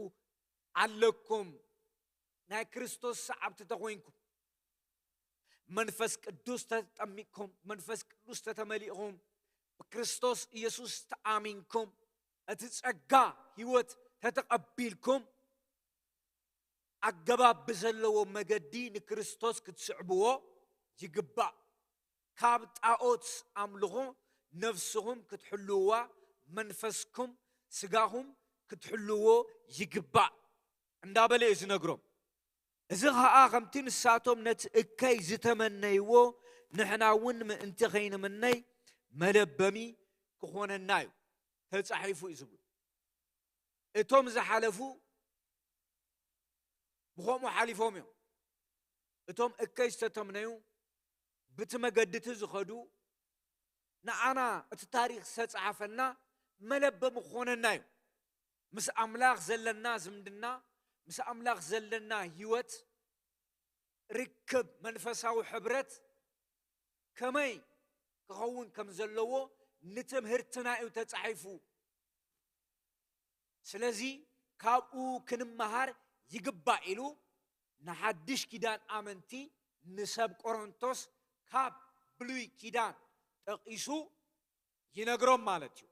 ኣለኩም። ናይ ክርስቶስ ሰዓብቲ ተኾይንኩም፣ መንፈስ ቅዱስ ተጠሚቅኩም፣ መንፈስ ቅዱስ ተተመሊእኹም፣ ብክርስቶስ ኢየሱስ ተኣሚንኩም፣ እቲ ጸጋ ህይወት ተተቐቢልኩም፣ ኣገባብ ብዘለዎ መገዲ ንክርስቶስ ክትስዕብዎ ይግባእ። ካብ ጣዖት ኣምልኾ ነፍስኹም ክትሕልውዋ፣ መንፈስኩም፣ ስጋኹም ክትሕልዎ ይግባእ እንዳበለ እዩ ዝነግሮም። እዚ ኸኣ ከምቲ ንሳቶም ነቲ እከይ ዝተመነይዎ፣ ንሕና እውን ምእንቲ ኸይንምነይ መለበሚ ክኾነና እዩ ተጻሒፉ እዩ ዝብሉ። እቶም ዝሓለፉ ብኸምኡ ሓሊፎም እዮም። እቶም እከይ ዝተተምነዩ፣ ብቲ መገዲ እቲ ዝኸዱ፣ ንዓና እቲ ታሪኽ ዝተጻሓፈልና መለበሚ ክኾነና እዩ። ምስ ኣምላኽ ዘለና ዝምድና፣ ምስ ኣምላኽ ዘለና ህይወት፣ ርክብ፣ መንፈሳዊ ሕብረት ከመይ ክኸውን ከም ዘለዎ ንትምህርትና እዩ ተጻሒፉ። ስለዚ ካብኡ ክንመሃር ይግባእ ኢሉ ንሓድሽ ኪዳን ኣመንቲ፣ ንሰብ ቆሮንቶስ ካብ ብሉይ ኪዳን ጠቒሱ ይነግሮም ማለት እዩ።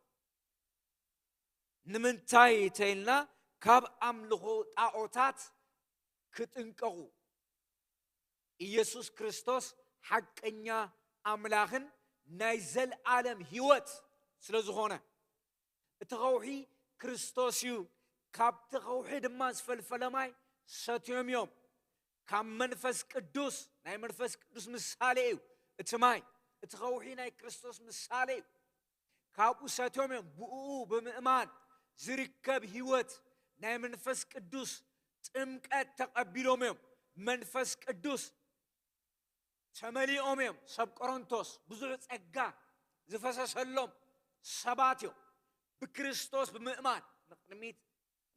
ንምንታይ ተይልና፣ ካብ ኣምልኾ ጣዖታት ክጥንቀቑ፣ ኢየሱስ ክርስቶስ ሓቀኛ ኣምላኽን ናይ ዘልኣለም ህይወት ስለ ዝኾነ። እቲ ኸውሒ ክርስቶስ እዩ። ካብቲ ኸውሒ ድማ ዝፈልፈለ ማይ ሰትዮም እዮም። ካብ መንፈስ ቅዱስ፣ ናይ መንፈስ ቅዱስ ምሳሌ እዩ እቲ ማይ። እቲ ኸውሒ ናይ ክርስቶስ ምሳሌ እዩ። ካብኡ ሰትዮም እዮም። ብእኡ ብምእማን ዝርከብ ህይወት ናይ መንፈስ ቅዱስ ጥምቀት ተቐቢሎም እዮም። መንፈስ ቅዱስ ተመሊኦም እዮም። ሰብ ቆሮንቶስ ብዙሕ ጸጋ ዝፈሰሰሎም ሰባት እዮም። ብክርስቶስ ብምእማን ንቕድሚት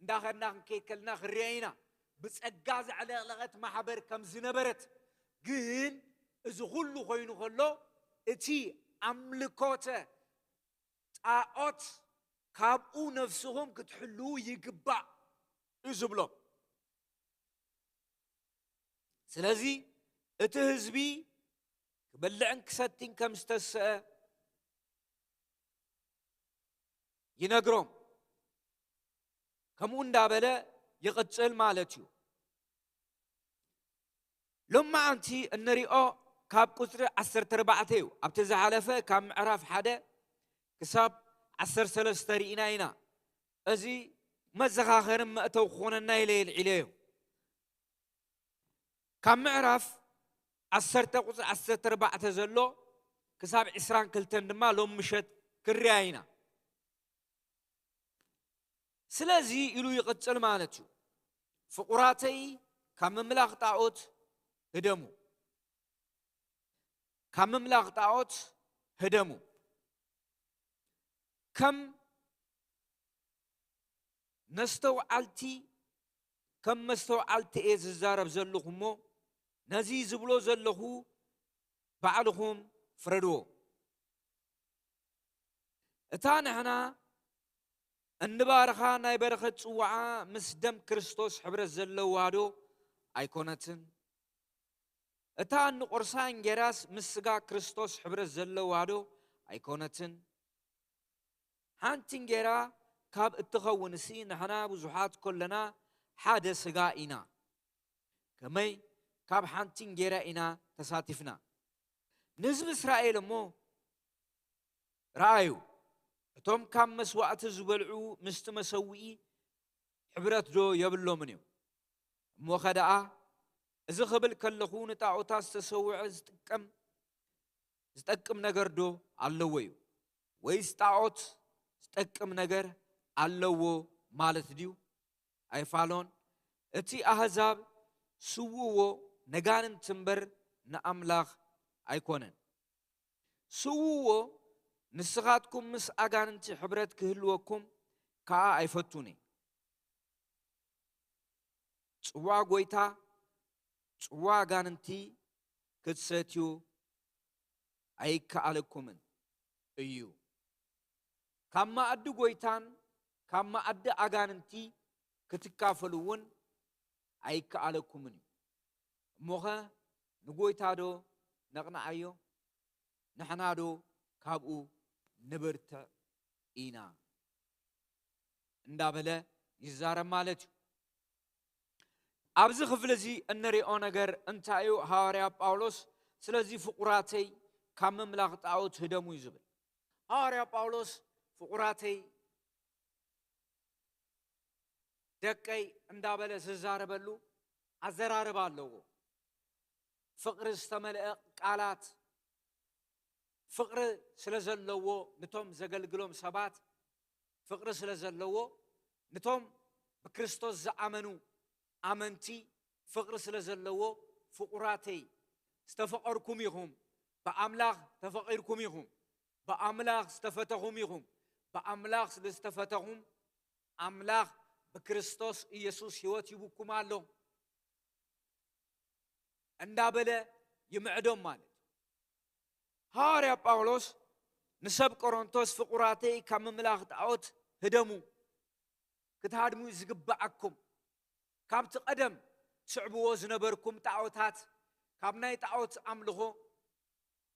እንዳኸድና ክንከይድ ከለና ክንሪኦ ኢና። ብጸጋ ዘዕለቕለቐት ማሕበር ከም ዝነበረት፣ ግን እዚ ኩሉ ኮይኑ ከሎ፣ እቲ ኣምልኮተ ጣዖት ካብኡ ነፍስኹም ክትሕልዉ ይግባእ እዩ ዝብሎም። ስለዚ እቲ ህዝቢ ክበልዕን ክሰትን ከም ዝተስአ ይነግሮም። ከምኡ እንዳበለ ይቕጽል ማለት እዩ። ሎማዓንቲ እንሪኦ ካብ ቁጽሪ ዓሰርተ ኣርባዕተ እዩ። ኣብቲ ዝሓለፈ ካብ ምዕራፍ ሓደ ክሳብ ዓሰርተ ሰለስተ ርኢና ኢና። እዚ መዘኻኸርን መእተው ክኾነና ኢለ የልዒለዮ። ካብ ምዕራፍ ዓሰርተ ቁፅሪ ዓሰርተ ኣርባዕተ ዘሎ ክሳብ ዕስራን ክልተን ድማ ሎም ምሸት ክርያ ኢና። ስለዚ ኢሉ ይቕጽል ማለት እዩ። ፍቑራተይ፣ ካብ ምምላኽ ጣዖት ህደሙ። ካብ ምምላኽ ጣዖት ህደሙ። ከም ነስተውዓልቲ፣ ከም መስተውዓልቲ እየ ዝዛረብ ዘለኹ እሞ፣ ነዚ ዝብሎ ዘለኹ ባዕልኹም ፍረድዎ። እታ ንሕና እንባርኻ ናይ በረኸት ጽዋዓ ምስ ደም ክርስቶስ ሕብረት ዘለዋ ዶ ኣይኮነትን? እታ እንቑርሳ እንጌራስ ምስ ስጋ ክርስቶስ ሕብረት ዘለዋ ዶ ኣይኮነትን? ሓንቲ እንጌራ ካብ እትኸውንሲ ንሕና ብዙሓት ኮለና ሓደ ስጋ ኢና። ከመይ ካብ ሓንቲ እንጌራ ኢና ተሳቲፍና። ንህዝቢ እስራኤል እሞ ረኣዩ፣ እቶም ካብ መስዋእቲ ዝበልዑ ምስቲ መሰውኢ ሕብረት ዶ የብሎምን እዮም? እሞኸ ደኣ እዚ ክብል ከለኹ ንጣዖታት ዝተሰውዐ ዝጥቀም፣ ዝጠቅም ነገር ዶ ኣለዎ እዩ? ወይስ ጣዖት ዝጠቅም ነገር ኣለዎ ማለት ድዩ? ኣይፋሎን። እቲ ኣህዛብ ስውእዎ ነጋንንቲ እምበር ንኣምላኽ ኣይኮነን። ስውእዎ ንስኻትኩም ምስ ኣጋንንቲ ሕብረት ክህልወኩም ከኣ ኣይፈቱን እየ። ጽዋ ጐይታ፣ ጽዋ ኣጋንንቲ ክትሰትዩ ኣይከኣለኩምን እዩ። ካብ መኣዲ ጐይታን ካብ መኣዲ ኣጋንንቲ ክትካፈሉ እውን ኣይከኣለኩምን እዩ። እሞኸ ንጐይታ ዶ ነቕንዓዮ? ንሕና ዶ ካብኡ ንብርትዕ ኢና? እንዳበለ ይዛረብ ማለት እዩ። ኣብዚ ክፍሊ እዚ እንሪኦ ነገር እንታይ እዩ? ሃዋርያ ጳውሎስ ስለዚ ፍቑራተይ ካብ ምምላኽ ጣዖት ህደሙ እዩ ዝብል። ሃዋርያ ጳውሎስ ፍቑራተይ፣ ደቀይ እንዳበለ ዝዛረበሉ ኣዘራርባ ኣለዎ። ፍቕሪ ዝተመልአ ቃላት፣ ፍቕሪ ስለ ዘለዎ ንቶም ዘገልግሎም ሰባት ፍቕሪ ስለ ዘለዎ፣ ንቶም ብክርስቶስ ዝኣመኑ ኣመንቲ ፍቕሪ ስለ ዘለዎ፣ ፍቑራተይ፣ ዝተፈቐርኩም ኢኹም፣ ብኣምላኽ ተፈቒርኩም ኢኹም፣ ብኣምላኽ ዝተፈተኹም ኢኹም፣ ብኣምላኽ ስለ ዝተፈተኹም፣ ኣምላኽ ብክርስቶስ ኢየሱስ ህይወት ሂቡኩም ኣሎ እንዳበለ ይምዕዶም ማለት እዩ። ሃዋርያ ጳውሎስ ንሰብ ቆሮንቶስ፣ ፍቑራተይ፣ ካብ ምምላኽ ጣዖት ህደሙ፣ ክትሃድሙ እዩ ዝግብኣኩም። ካብቲ ቀደም ትስዕብዎ ዝነበርኩም ጣዖታት፣ ካብ ናይ ጣዖት ኣምልኾ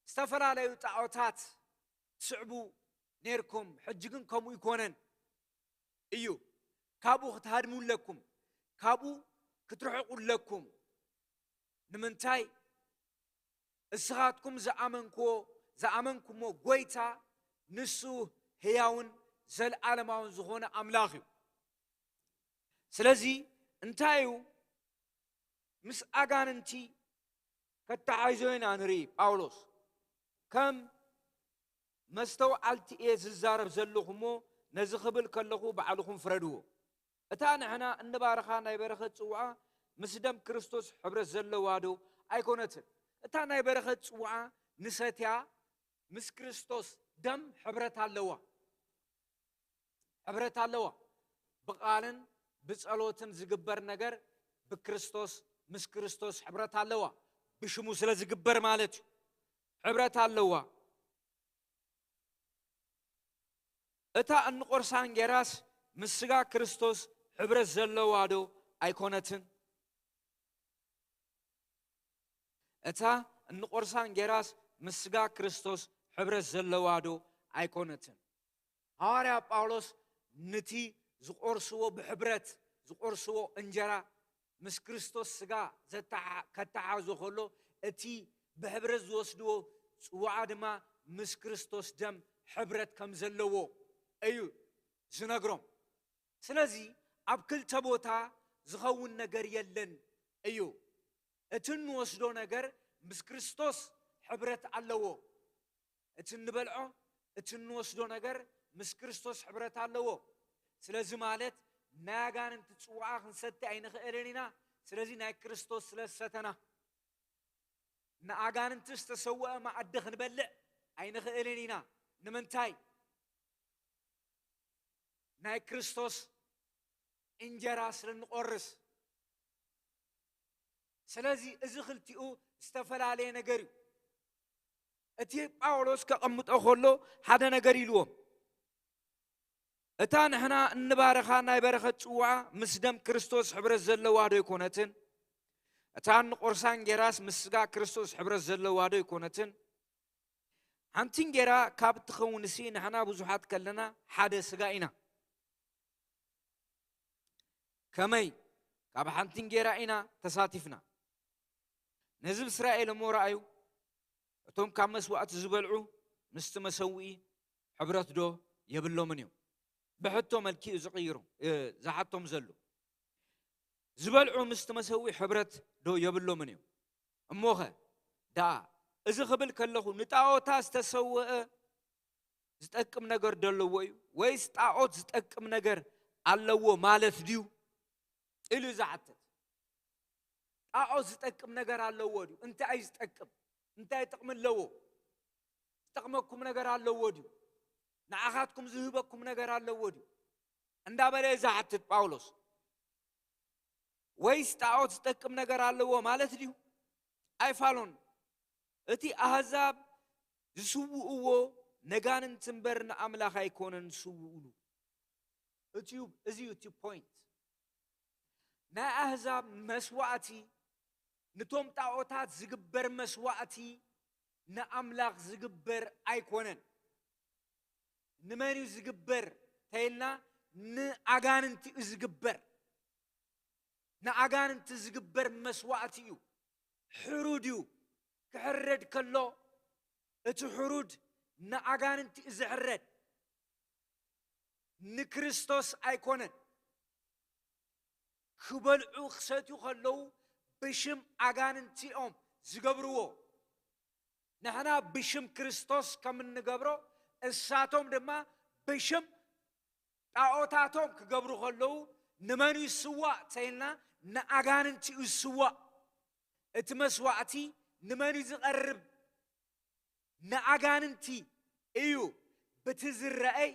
ዝተፈላለዩ ጣዖታት ትስዕቡ ኔርኩም፣ ሕጂ ግን ከምኡ ኣይኮነን እዩ። ካብኡ ክትሃድሙ ኣለኩም፣ ካብኡ ክትርሕቁ ኣለኩም። ንምንታይ? እስኻትኩም ዝኣመንክዎ፣ ዝኣመንኩሞ ጐይታ ንሱ ህያውን ዘለኣለማውን ዝኾነ ኣምላኽ እዩ። ስለዚ እንታይ እዩ? ምስ ኣጋንንቲ ከተሓይዞ ኢና ንርኢ። ጳውሎስ ከም መስተውዓልቲ እየ ዝዛረብ ዘለኹ እሞ ነዚ ክብል ከለኹ ባዕልኹም ፍረድዎ። እታ ንሕና እንባርኻ ናይ በረኸት ጽዋዓ ምስ ደም ክርስቶስ ሕብረት ዘለዋ ዶ ኣይኮነትን? እታ ናይ በረኸት ጽዋዓ ንሰትያ ምስ ክርስቶስ ደም ሕብረት ኣለዋ። ሕብረት ኣለዋ። ብቓልን ብጸሎትን ዝግበር ነገር ብክርስቶስ፣ ምስ ክርስቶስ ሕብረት ኣለዋ። ብሽሙ ስለ ዝግበር ማለት እዩ። ሕብረት ኣለዋ። እታ እንቆርሳ እንጌራስ ምስ ስጋ ክርስቶስ ሕብረት ዘለዋ ዶ ኣይኮነትን? እታ እንቆርሳ እንጌራስ ምስ ስጋ ክርስቶስ ሕብረት ዘለዋ ዶ ኣይኮነትን? ሃዋርያ ጳውሎስ ነቲ ዝቆርስዎ፣ ብሕብረት ዝቆርስዎ እንጀራ ምስ ክርስቶስ ስጋ ዘተሓ-፣ ከተሓዞ ከሎ፣ እቲ ብሕብረት ዝወስድዎ ጽዋዓ ድማ ምስ ክርስቶስ ደም ሕብረት ከም ዘለዎ እዩ ዝነግሮም። ስለዚ ኣብ ክልተ ቦታ ዝኸውን ነገር የለን እዩ። እቲ እንወስዶ ነገር ምስ ክርስቶስ ሕብረት ኣለዎ። እቲ እንበልዖ፣ እቲ እንወስዶ ነገር ምስ ክርስቶስ ሕብረት ኣለዎ። ስለዚ ማለት ናይ ኣጋንንቲ ጽዋዓ ክንሰቲ ኣይንኽእልን ኢና። ስለዚ ናይ ክርስቶስ ስለ ዝሰተና፣ ንኣጋንንቲ ዝተሰወአ መኣዲ ክንበልዕ ኣይንኽእልን ኢና። ንምንታይ? ናይ ክርስቶስ እንጀራ ስለ እንቆርስ። ስለዚ እዚ ክልቲኡ ዝተፈላለየ ነገር እዩ። እቲ ጳውሎስ ከቐምጦ ከሎ ሓደ ነገር ኢልዎም። እታ ንሕና እንባረኻ ናይ በረኸት ጽዋዓ ምስ ደም ክርስቶስ ሕብረት ዘለዋ ዶ ኣይኮነትን? እታ እንቆርሳ እንጌራስ ምስ ስጋ ክርስቶስ ሕብረት ዘለዋ ዶ ኣይኮነትን? ሓንቲ እንጌራ ካብ ትኸውንሲ ንሕና ብዙሓት ከለና ሓደ ስጋ ኢና። ከመይ ካብ ሓንቲ እንጌራ ኢና ተሳቲፍና? ነዚ ብእስራኤል እሞ ረኣዩ፣ እቶም ካብ መስዋእቲ ዝበልዑ ምስቲ መሰውኢ ሕብረት ዶ የብሎምን እዮም? ብሕቶ መልክኡ ዝቕይሩ፣ እ፣ ዝሓቶም ዘሎ። ዝበልዑ ምስቲ መሰውኢ ሕብረት ዶ የብሎምን እዮም? እሞኸ ደኣ እዚ ክብል ከለኹ ንጣዖታ ዝተሰወአ ዝጠቅም ነገር ዶ ኣለዎ እዩ? ወይስ ጣዖት ዝጠቅም ነገር ኣለዎ ማለት ድዩ? ኢሉ እዩ ዝሓትት። ጣዖት ዝጠቅም ነገር ኣለዎ ድዩ? እንታይ እዩ ዝጠቅም? እንታይ ጥቕሚ ኣለዎ? ዝጠቕመኩም ነገር ኣለዎ ድዩ? ንዓኻትኩም ዝህበኩም ነገር ኣለዎ ድዩ? እንዳበለ እዩ ዝሓትት ጳውሎስ። ወይስ ጣዖት ዝጠቅም ነገር ኣለዎ ማለት ድዩ? ኣይፋሉን። እቲ ኣህዛብ ዝስውእዎ ነጋንንቲ እምበር ንኣምላኽ ኣይኮነን ዝስውእሉ። እትዩ፣ እዚ እዩ እቲ ፖይንት። ናይ ኣህዛብ መስዋእቲ፣ ንቶም ጣዖታት ዝግበር መስዋእቲ ንኣምላኽ ዝግበር ኣይኮነን። ንመን እዩ ዝግበር ተይልና፣ ንኣጋንንቲ እዩ ዝግበር። ንኣጋንንቲ ዝግበር መስዋእቲ እዩ። ሕሩድ እዩ። ክሕረድ ከሎ፣ እቲ ሕሩድ ንኣጋንንቲ እዩ ዝሕረድ። ንክርስቶስ ኣይኮነን። ክበልዑ ክሰትዩ ከለዉ ብሽም ኣጋንንቲ እዮም ዝገብርዎ። ንሕና ብሽም ክርስቶስ ከም እንገብሮ፣ እሳቶም ድማ ብሽም ጣዖታቶም ክገብሩ ከለዉ፣ ንመን እዩ ዝስዋእ ተይልና፣ ንኣጋንንቲ እዩ ዝስዋእ። እቲ መስዋእቲ ንመን እዩ ዝቐርብ? ንኣጋንንቲ እዩ። ብቲ ዝረኣይ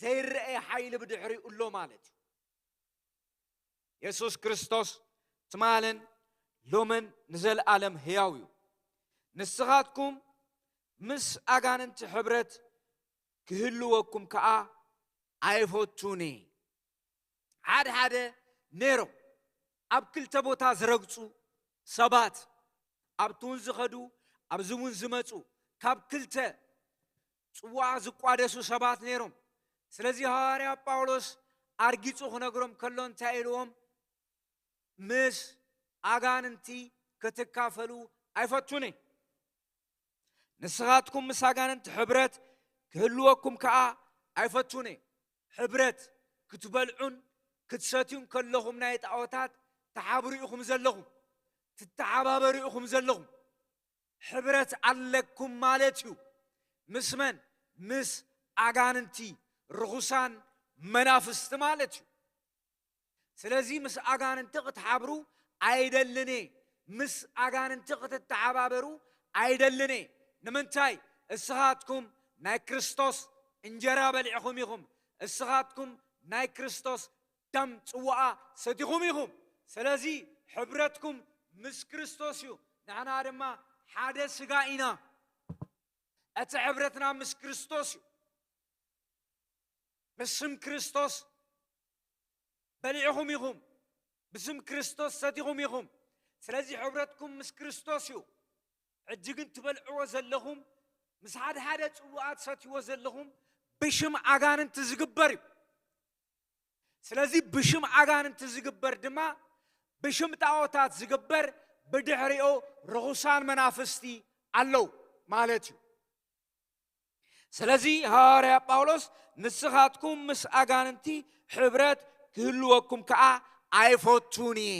ዘይረኣይ ሓይሊ ብድሕሪኡ ኣሎ ማለት እዩ። የሱስ ክርስቶስ ትማልን ሎምን ንዘለኣለም ህያው እዩ። ንስኻትኩም ምስ ኣጋንንቲ ሕብረት ክህልወኩም ከኣ ኣይፈቱኒ። ሓደ ሓደ ነይሮም ኣብ ክልተ ቦታ ዝረግጹ ሰባት፣ ኣብቲ እውን ዝኸዱ፣ ኣብዚ እውን ዝመጹ፣ ካብ ክልተ ጽዋዓ ዝቋደሱ ሰባት ነይሮም። ስለዚ ሃዋርያ ጳውሎስ ኣርጊጹ ክነግሮም ከሎ እንታይ ኢልዎም? ምስ ኣጋንንቲ ክትካፈሉ ኣይፈቱን እየ። ንስኻትኩም ምስ ኣጋንንቲ ሕብረት ክህልወኩም ከኣ ኣይፈቱን እየ። ሕብረት ክትበልዑን ክትሰትዩን ከለኹም ናይ ጣዖታት ትሓብሩ ኢኹም ዘለኹም፣ ትተሓባበሩ ኢኹም ዘለኹም። ሕብረት ኣለኩም ማለት እዩ። ምስ መን? ምስ ኣጋንንቲ ርኹሳን መናፍስቲ ማለት እዩ። ስለዚ ምስ ኣጋንንቲ ክትሓብሩ ኣይደልን እየ። ምስ ኣጋንንቲ ክትተሓባበሩ ኣይደልን እየ። ንምንታይ? እስኻትኩም ናይ ክርስቶስ እንጀራ በሊዕኹም ኢኹም። እስኻትኩም ናይ ክርስቶስ ደም ጽዋኣ ሰቲኹም ኢኹም። ስለዚ ሕብረትኩም ምስ ክርስቶስ እዩ። ንሕና ድማ ሓደ ስጋ ኢና። እቲ ሕብረትና ምስ ክርስቶስ እዩ። ብስም ክርስቶስ በሊዕኹም ኢኹም፣ ብስም ክርስቶስ ሰቲኹም ኢኹም። ስለዚ ሕብረትኩም ምስ ክርስቶስ እዩ። ሕጂ ግን ትበልዕዎ ዘለኹም፣ ምስ ሓደ ሓደ ጽዋኣ ትሰትይዎ ዘለኹም ብሽም ኣጋንንቲ ዝግበር እዩ። ስለዚ ብሽም ኣጋንንቲ ዝግበር ድማ ብሽም ጣዖታት ዝግበር ብድሕሪኡ ርኹሳን መናፍስቲ ኣለዉ ማለት እዩ። ስለዚ ሃዋርያ ጳውሎስ ንስኻትኩም ምስ ኣጋንንቲ ሕብረት ክህልወኩም ከዓ ኣይፈቱን እየ።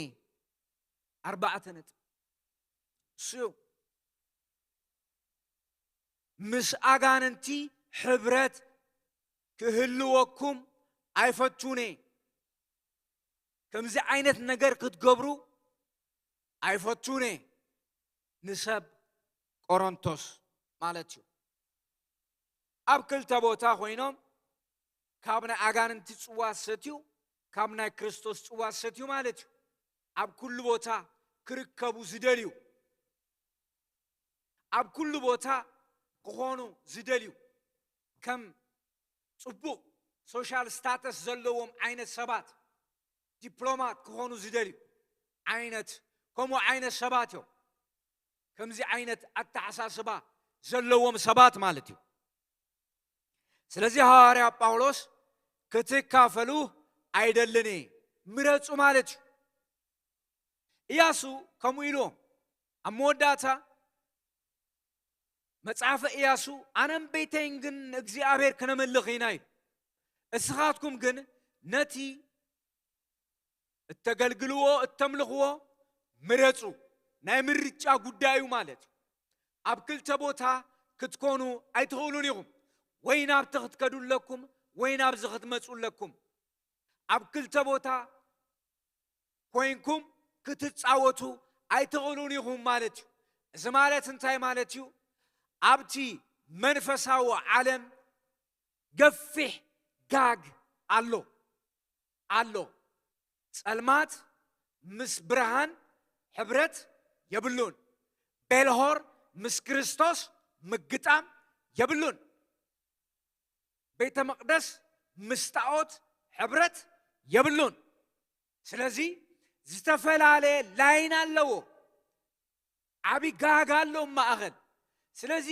ኣርባዕተ ነጥቢ። እሱ እዩ። ምስ ኣጋንንቲ ሕብረት ክህልወኩም ኣይፈቱን እየ። ከምዚ ዓይነት ነገር ክትገብሩ ኣይፈቱን እየ። ንሰብ ቆሮንቶስ ማለት እዩ። ኣብ ክልተ ቦታ ኮይኖም ካብ ናይ ኣጋንንቲ ጽዋ ዝሰትዩ፣ ካብ ናይ ክርስቶስ ጽዋ ዝሰትዩ ማለት እዩ። ኣብ ኩሉ ቦታ ክርከቡ ዝደልዩ፣ ኣብ ኩሉ ቦታ ክኾኑ ዝደልዩ፣ ከም ጽቡቕ ሶሻል ስታተስ ዘለዎም ዓይነት ሰባት፣ ዲፕሎማት ክኾኑ ዝደልዩ ዓይነት፣ ከምኡ ዓይነት ሰባት እዮም። ከምዚ ዓይነት ኣተሓሳስባ ዘለዎም ሰባት ማለት እዩ። ስለዚ ሃዋርያ ጳውሎስ ክትካፈሉ ኣይደልን እየ፣ ምረጹ ማለት እዩ። ኢያሱ ከምኡ ኢልዎም ኣብ መወዳእታ መጽሓፈ ኢያሱ፣ "ኣነን ቤተይን ግን ንእግዚኣብሔር ክነምልኽ ኢና" ኢሉ። "እስኻትኩም ግን ነቲ እተገልግልዎ፣ እተምልኽዎ ምረጹ።" ናይ ምርጫ ጉዳይ እዩ ማለት እዩ። ኣብ ክልተ ቦታ ክትኮኑ ኣይትኽእሉን ኢኹም። ወይ ናብቲ ክትከዱ ኣለኩም፣ ወይ ናብዚ ክትመጹ ኣለኩም። ኣብ ክልተ ቦታ ኮይንኩም ክትጻወቱ ኣይትኽእሉን ኢኹም ማለት እዩ። እዚ ማለት እንታይ ማለት እዩ? ኣብቲ መንፈሳዊ ዓለም ገፊሕ ጋግ ኣሎ፣ ኣሎ። ጸልማት ምስ ብርሃን ሕብረት የብሉን። ቤልሆር ምስ ክርስቶስ ምግጣም የብሉን። ቤተ መቕደስ ምስ ጣዖት ሕብረት የብሉን። ስለዚ ዝተፈላለየ ላይን ኣለዎ። ዓቢ ጋግ ኣሎ ኣብ ማእኸል። ስለዚ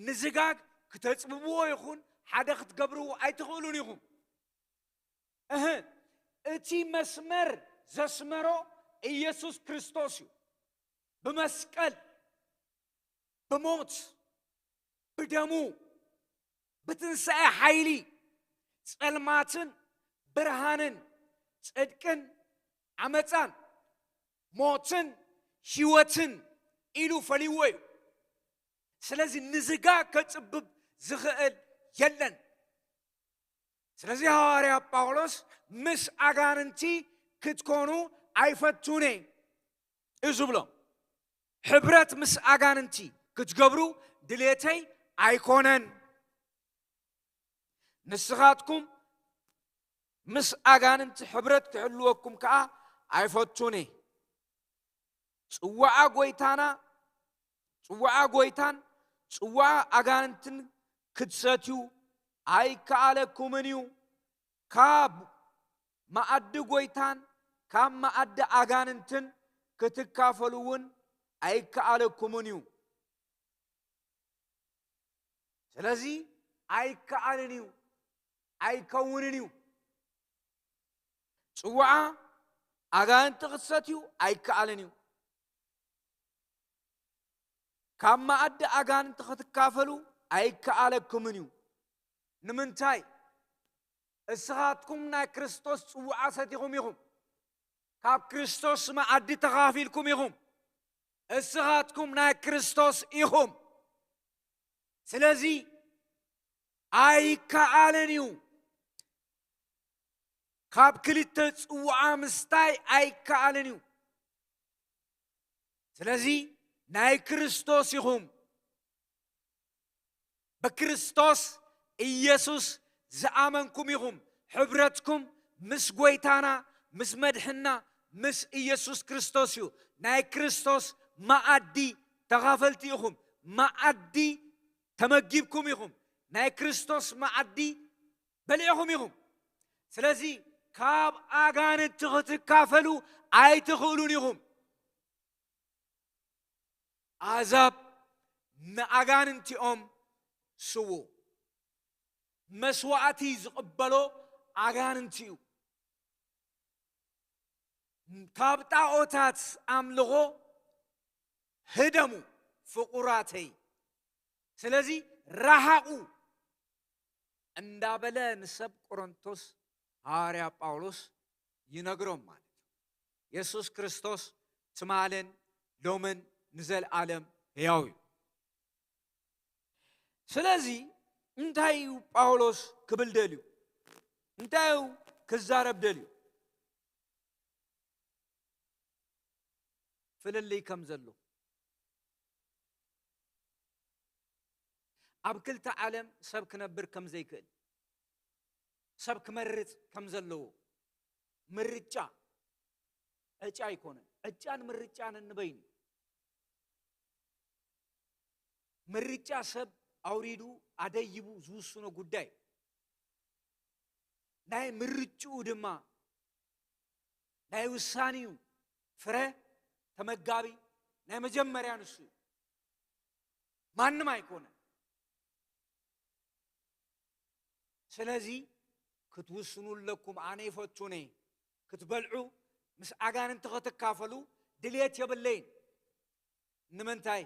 ንዚ ጋግ ክተጽብብዎ ይኹን ሓደ ክትገብርዎ ኣይትኽእሉን ኢኹም። እህ፣ እቲ መስመር ዘስመሮ ኢየሱስ ክርስቶስ እዩ። ብመስቀል፣ ብሞት፣ ብደሙ፣ ብትንሳኤ ሓይሊ ጸልማትን ብርሃንን፣ ጽድቅን ዓመጻን፣ ሞትን ህይወትን ኢሉ ፈልይዎ እዩ። ስለዚ ንዚ ጋግ ከጽብብ ዝኽእል የለን። ስለዚ ሃዋርያ ጳውሎስ ምስ ኣጋንንቲ ክትኮኑ ኣይፈቱን እየ እዩ ዝብሎም። ሕብረት ምስ ኣጋንንቲ ክትገብሩ ድሌተይ ኣይኮነን። ንስኻትኩም ምስ ኣጋንንቲ ሕብረት ክሕልወኩም ከኣ ኣይፈቱን እየ። ጽዋዓ ጐይታና፣ ጽዋዓ ጐይታን ጽዋዓ ኣጋንንትን ክትሰትዩ ኣይከኣለኩምን እዩ። ካብ መኣዲ ጐይታን ካብ መኣዲ ኣጋንንትን ክትካፈሉ እውን ኣይከኣለኩምን እዩ። ስለዚ ኣይከኣልን እዩ፣ ኣይከውንን እዩ። ጽዋዓ ኣጋንንቲ ክትሰትዩ ኣይከኣልን እዩ። ካብ መኣዲ ኣጋንንቲ ክትካፈሉ ኣይከኣለኩምን እዩ። ንምንታይ? እስኻትኩም ናይ ክርስቶስ ጽዋዓ ሰቲኹም ኢኹም። ካብ ክርስቶስ መኣዲ ተኻፊልኩም ኢኹም። እስኻትኩም ናይ ክርስቶስ ኢኹም። ስለዚ ኣይከኣልን እዩ። ካብ ክልተ ጽዋዓ ምስታይ ኣይከኣልን እዩ። ስለዚ ናይ ክርስቶስ ኢኹም። ብክርስቶስ ኢየሱስ ዝኣመንኩም ኢኹም። ሕብረትኩም ምስ ጐይታና፣ ምስ መድሕና፣ ምስ ኢየሱስ ክርስቶስ እዩ። ናይ ክርስቶስ መኣዲ ተኻፈልቲ ኢኹም። መኣዲ ተመጊብኩም ኢኹም። ናይ ክርስቶስ መኣዲ በሊዕኹም ኢኹም። ስለዚ ካብ ኣጋንንቲ ክትካፈሉ ኣይትኽእሉን ኢኹም። ኣሕዛብ ንኣጋንንቲኦም ስዉ፣ መስዋእቲ ዝቕበሎ ኣጋንንቲ እዩ። ካብ ጣዖታት ኣምልኾ ህደሙ ፍቑራተይ፣ ስለዚ ረሃቑ እንዳበለ ንሰብ ቆሮንቶስ ሃዋርያ ጳውሎስ ይነግሮም ማለት እዩ። የሱስ ክርስቶስ ትማልን ሎምን ንዘለኣለም ህያው እዩ። ስለዚ እንታይ እዩ ጳውሎስ ክብል ደልዩ? እንታይ እዩ ክዛረብ ደልዩ? ፍልልይ ከም ዘሎ፣ ኣብ ክልተ ዓለም ሰብ ክነብር ከም ዘይክእል፣ ሰብ ክመርጽ ከም ዘለዎ፣ ምርጫ፣ ዕጫ ኣይኮነን። ዕጫን ምርጫን እንበይኑ። ምርጫ ሰብ ኣውሪዱ ኣደይቡ ዝውስኖ ጉዳይ፣ ናይ ምርጭኡ ድማ ናይ ውሳኔኡ ፍረ ተመጋቢ ናይ መጀመርያ ንሱ እዩ። ማንም ኣይኮነን። ስለዚ ክትውስኑ ኣለኩም። ኣነ ይፈቱን እየ። ክትበልዑ፣ ምስ ኣጋንንቲ ክትካፈሉ ድልየት የብለይን። ንምንታይ?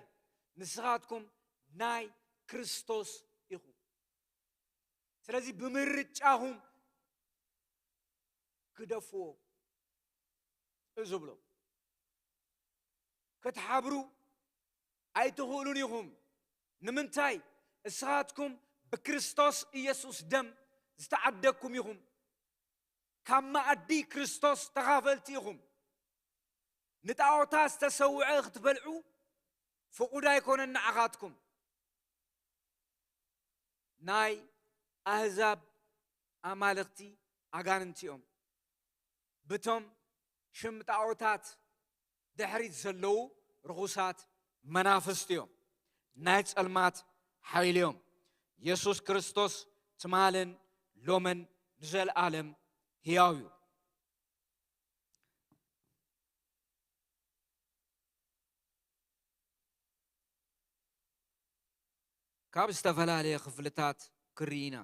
ንስኻትኩም ናይ ክርስቶስ ኢኹም። ስለዚ ብምርጫኹም ግደፍዎ እዩ ዝብሎ። ክትሓብሩ ኣይትኽእሉን ኢኹም። ንምንታይ? እስኻትኩም ብክርስቶስ ኢየሱስ ደም ዝተዓደግኩም ኢኹም። ካብ መኣዲ ክርስቶስ ተኻፈልቲ ኢኹም። ንጣዖታት ዝተሰውዐ ክትበልዑ ፍቑድ ኣይኮነን ንዓኻትኩም። ናይ ኣህዛብ ኣማልኽቲ ኣጋንንቲ እዮም። ብቶም ሽም ጣዖታት ድሕሪት ዘለዉ ርኹሳት መናፍስቲ እዮም። ናይ ጸልማት ሓይሊ እዮም። የሱስ ክርስቶስ ትማልን ሎምን ንዘለኣለም ህያው እዩ። ካብ ዝተፈላለየ ክፍልታት ክርኢ ኢና።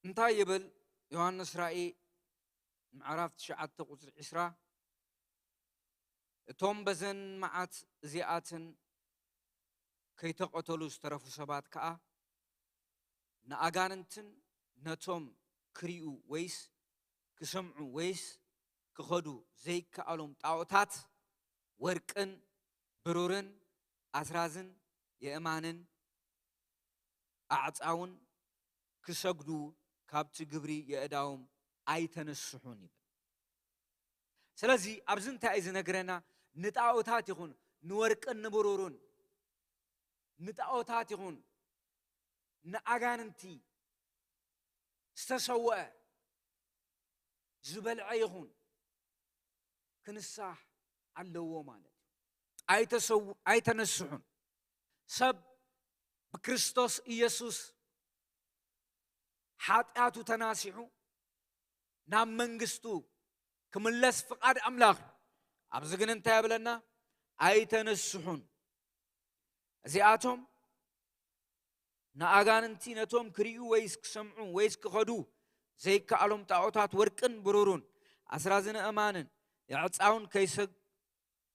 እንታይ ይብል? ዮሃንስ ራእይ ምዕራፍ ትሽዓተ ቁጽሪ ዕስራ፣ እቶም በዘን መዓት እዚኣትን ከይተቐተሉ ዝተረፉ ሰባት ከኣ፣ ንኣጋንንትን ነቶም ክሪኡ ወይስ ክሰምዑ ወይስ ክኸዱ ዘይከኣሎም ጣዖታት፣ ወርቅን ብሩርን ኣስራዝን የእማንን ኣዕጻውን ክሰግዱ፣ ካብቲ ግብሪ የእዳዎም ኣይተነስሑን ይብል። ስለዚ ኣብዚ እንታይ እዩ ዝነግረና? ንጣዖታት ይኹን ንወርቅን ንብሩርን፣ ንጣዖታት ይኹን ንኣጋንንቲ ዝተሰወአ ዝበልዐ ይኹን ክንሳሕ ኣለዎ ማለት እዩ። ኣይተሰው-፣ ኣይተነስሑን። ሰብ ብክርስቶስ ኢየሱስ ሓጢኣቱ ተናሲሑ ናብ መንግስቱ ክምለስ ፍቓድ ኣምላኽ እዩ። ኣብዚ ግን እንታይ ይብለና? ኣይተነስሑን። እዚኣቶም ንኣጋንንቲ ነቶም ክርእዩ ወይስ ክሰምዑ ወይስ ክኸዱ ዘይከኣሎም ጣዖታት ወርቅን ብሩሩን ኣስራዝን ኣእማንን የዕጻውን ከይሰግ-፣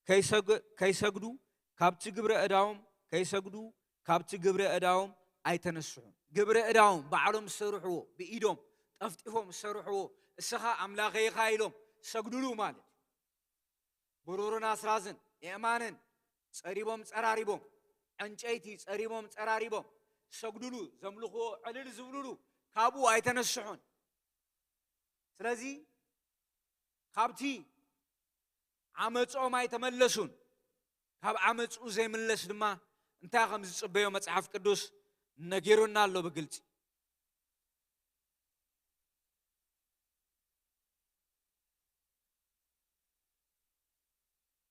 ከይሰግ-፣ ከይሰግዱ ካብቲ ግብረ እዳዎም ከይሰግዱ ካብቲ ግብረ እዳዎም ኣይተነስሑን። ግብረ እዳዎም ባዕሎም ዝሰርሕዎ፣ ብኢዶም ጠፍጢፎም ዝሰርሕዎ፣ እስኻ ኣምላኸይ ኢኻ ኢሎም ሰግዱሉ ማለት እዩ። ብሩርን ኣስራዝን የእማንን ጸሪቦም ጸራሪቦም፣ ዕንጨይቲ ጸሪቦም ጸራሪቦም ሰግዱሉ፣ ዘምልኽዎ ዕልል ዝብሉሉ፣ ካብኡ ኣይተነስሑን። ስለዚ ካብቲ ዓመጾም ኣይተመለሱን። ካብ ዓመጹ ዘይምለስ ድማ እንታይ ከም ዝጽበዮ መጽሓፍ ቅዱስ ነጊሩና ኣሎ ብግልጺ።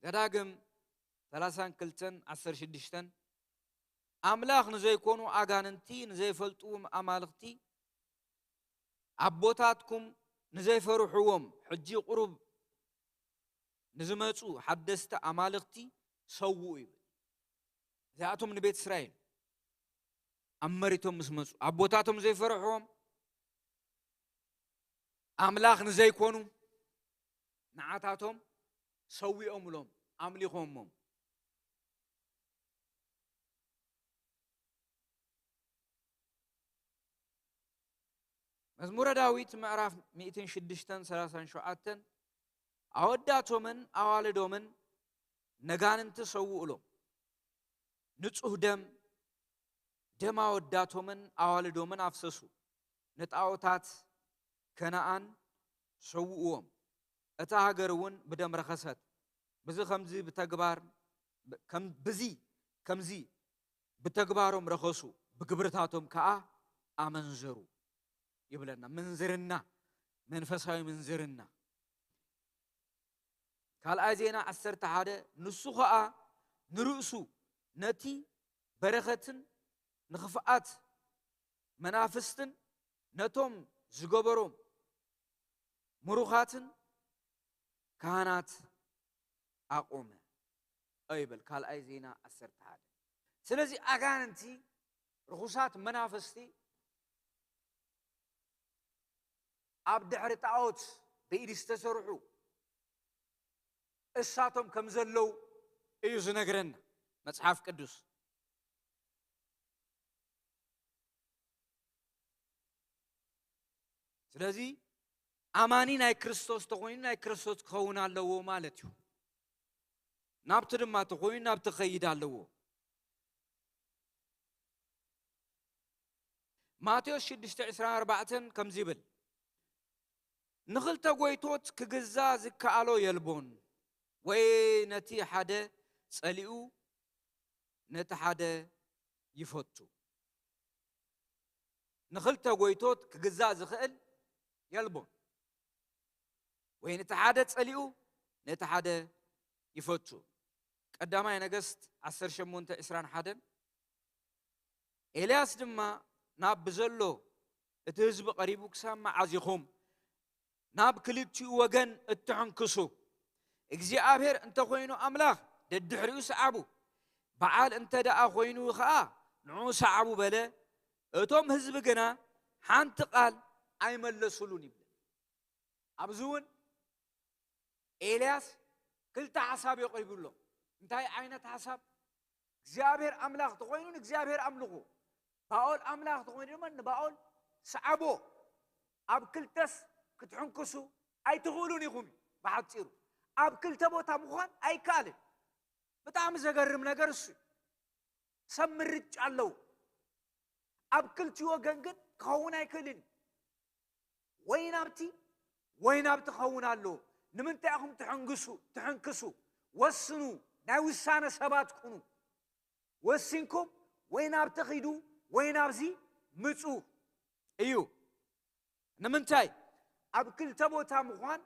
ዘዳግም ሰላሳን ክልተን ዓሰርተ ሽዱሽተን፣ ኣምላኽ ንዘይኮኑ ኣጋንንቲ፣ ንዘይፈልጥዎም ኣማልኽቲ፣ ኣቦታትኩም ንዘይፈርሕዎም፣ ሕጂ ቁሩብ ንዝመጹ ሓደስቲ ኣማልኽቲ ሰውኡ ይብል። እዚኣቶም ንቤት እስራኤል ኣብ መሬቶም ምስ መጹ፣ ኣቦታቶም ዘይፈርሕዎም፣ ኣምላኽ ንዘይኮኑ፣ ንዓታቶም ሰዊኦምሎም፣ ኣምሊኾሞም። መዝሙረ ዳዊት ምዕራፍ ሚእትን ሽዱሽተን ሰላሳን ሸውዓተን፣ ኣወዳቶምን ኣዋልዶምን ነጋንንቲ ሰውእሎም፣ ንጹህ ደም፣ ደም ኣወዳቶምን ኣዋልዶምን ኣፍሰሱ፣ ንጣኦታት ከነኣን ሰውእዎም፣ እታ ሃገር እውን ብደም ረኸሰት። ብዚ ከምዚ ብተግባር ከም ብዚ ከምዚ ብተግባሮም ረኸሱ፣ ብግብርታቶም ከኣ ኣመንዘሩ ይብለና። ምንዝርና፣ መንፈሳዊ ምንዝርና። ካልኣይ ዜና ዓሰርተ ሓደ፣ ንሱ ኸኣ ንርእሱ ነቲ በረኸትን ንኽፍኣት መናፍስትን ነቶም ዝገበሮም ምሩኻትን ካህናት ኣቆመ ይብል ካልኣይ ዜና ዓሰርተ ሓደ። ስለዚ ኣጋንንቲ፣ ርኹሳት መናፍስቲ ኣብ ድሕሪ ጣዖት ብኢድ ዝተሰርሑ እሳቶም ከም ዘለዉ እዩ ዝነግረና መጽሓፍ ቅዱስ። ስለዚ ኣማኒ ናይ ክርስቶስ ተኾይኑ ናይ ክርስቶስ ክኸውን ኣለዎ ማለት እዩ። ናብቲ ድማ ተኾይኑ ናብቲ ክኸይድ ኣለዎ። ማቴዎስ ሽዱሽተ ዕስራን ኣርባዕተን ከምዚ ይብል፣ ንኽልተ ጎይቶት ክግዛ ዝከኣሎ የልቦን፣ ወይ ነቲ ሓደ ጸሊኡ ነቲ ሓደ ይፈቱ። ንኽልተ ጎይቶት ክግዛእ ዝኽእል የልቦን። ወይ ነቲ ሓደ ጸሊኡ ነቲ ሓደ ይፈቱ። ቀዳማይ ነገስት ዓሰርተ ሸሞንተ ዕስራን ሓደን፣ ኤልያስ ድማ ናብ ብዘሎ እቲ ህዝቢ ቀሪቡ፣ ክሳብ መዓዝ ኢኹም ናብ ክልቲኡ ወገን እትሕንክሱ? እግዚኣብሔር እንተኾይኑ ኣምላኽ፣ ደድሕሪኡ ሰዓቡ፣ በዓል እንተ ደኣ ኾይኑ ኸኣ ንዑ ሰዓቡ በለ። እቶም ህዝቢ ግና ሓንቲ ቃል ኣይመለሱሉን ይብል። ኣብዚ እውን ኤልያስ ክልተ ሓሳብ እዩ ኣቕሪቡሎም። እንታይ ዓይነት ሓሳብ? እግዚኣብሔር ኣምላኽ ተኾይኑ ንእግዚኣብሔር ኣምልኹ፣ ባኦል ኣምላኽ ተኾይኑ ድማ ንባኦል ሰዓቦ። ኣብ ክልተስ ክትሕንክሱ ኣይትኽእሉን ኢኹም እዩ ብሓጺሩ። ኣብ ክልተ ቦታ ምዃን ኣይከኣልን። ብጣዕሚ ዘገርም ነገር እሱ እዩ። ሰብ ምርጫ ኣለዎ። ኣብ ክልቲኡ ወገን ግን ክኸውን ኣይክእልን እዩ። ወይ ናብቲ ወይ ናብቲ ክኸውን ኣለዎ። ንምንታይ ኢኹም ትሕንግሱ ትሕንክሱ? ወስኑ። ናይ ውሳነ ሰባት ኩኑ። ወሲንኩም ወይ ናብቲ ኺዱ ወይ ናብዚ ምጹ እዩ። ንምንታይ? ኣብ ክልተ ቦታ ምዃን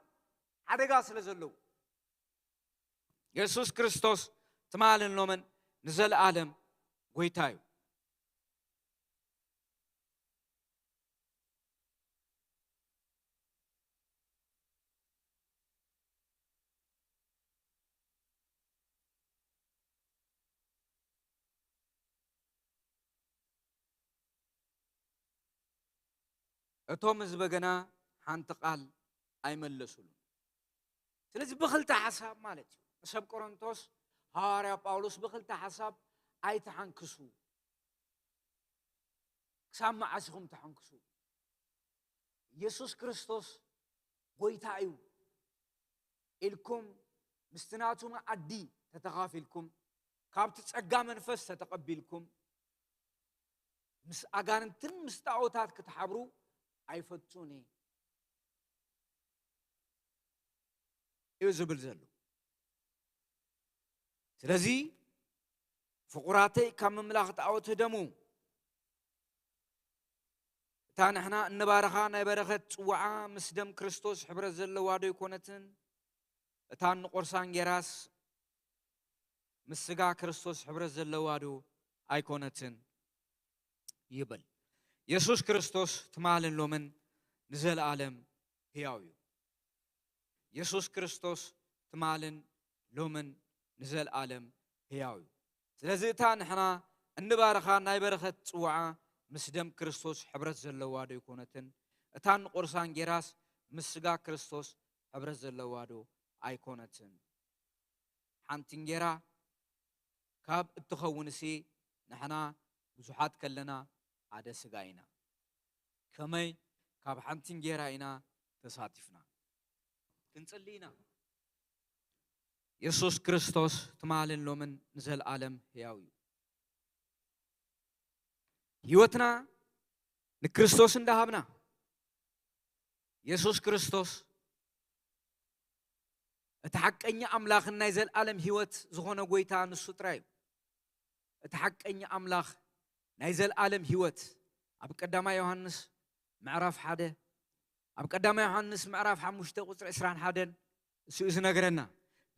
ሓደጋ ስለ ዘለዎ። የሱስ ክርስቶስ ትማልን ሎምን ንዘለኣለም ጎይታ እዩ። እቶም ህዝቢ ግና ሓንቲ ቃል ኣይመለሱሉን። ስለዚ ብኽልተ ሓሳብ ማለት እዩ። ንሰብ ቆሮንቶስ ሃዋርያ ጳውሎስ ብኽልተ ሓሳብ ኣይትሓንክሱ። ክሳብ መዓስ ኢኹም ትሓንክሱ? የሱስ ክርስቶስ ጎይታ እዩ ኢልኩም ምስቲ ናቱ መኣዲ ተተኻፊልኩም፣ ካብቲ ጸጋ መንፈስ ተተቐቢልኩም፣ ምስ ኣጋንንትን ምስ ጣኦታት ክትሓብሩ ኣይፈቱን እየ እዩ ዝብል ዘሎ። ስለዚ ፍቑራተይ ካብ ምምላኽ ጣኦት ህደሙ። እታ ንሕና እንባርኻ ናይ በረኸት ጽዋዓ ምስ ደም ክርስቶስ ሕብረት ዘለዋ ዶ ኣይኮነትን? እታ እንቆርሳን ጌራስ ምስ ስጋ ክርስቶስ ሕብረት ዘለዋ ዶ ኣይኮነትን? ይብል። የሱስ ክርስቶስ ትማልን ሎምን ንዘለኣለም ህያው እዩ። የሱስ ክርስቶስ ትማልን ሎምን ንዘለኣለም ህያው እዩ። ስለዚ እታ ንሕና እንባርኻ ናይ በረኸት ጽዋዓ ምስ ደም ክርስቶስ ሕብረት ዘለዋ ዶ ኣይኮነትን? እታ እንቆርሳን ጌራስ ምስ ስጋ ክርስቶስ ሕብረት ዘለዋ ዶ ኣይኮነትን። ሓንቲ እንጌራ ካብ እትኸውንሲ ንሕና ብዙሓት ከለና ሓደ ስጋ ኢና። ከመይ ካብ ሓንቲ እንጌራ ኢና ተሳቲፍና? ክንጽሊ ኢና። የሱስ ክርስቶስ ትማልን ሎምን ንዘለኣለም ሕያው እዩ። ህይወትና ንክርስቶስ እንዳሃብና፣ የሱስ ክርስቶስ እቲ ሓቀኛ ኣምላኽን ናይ ዘለኣለም ህይወት ዝኾነ ጎይታ ንሱ ጥራይ እዩ። እቲ ሓቀኛ ኣምላኽ ናይ ዘለኣለም ህይወት ኣብ ቀዳማይ ዮሃንስ ምዕራፍ ሓደ፣ ኣብ ቀዳማይ ዮሃንስ ምዕራፍ ሓሙሽተ ቁጽሪ ዕስራን ሓደን እሱ እዩ ዝነግረና።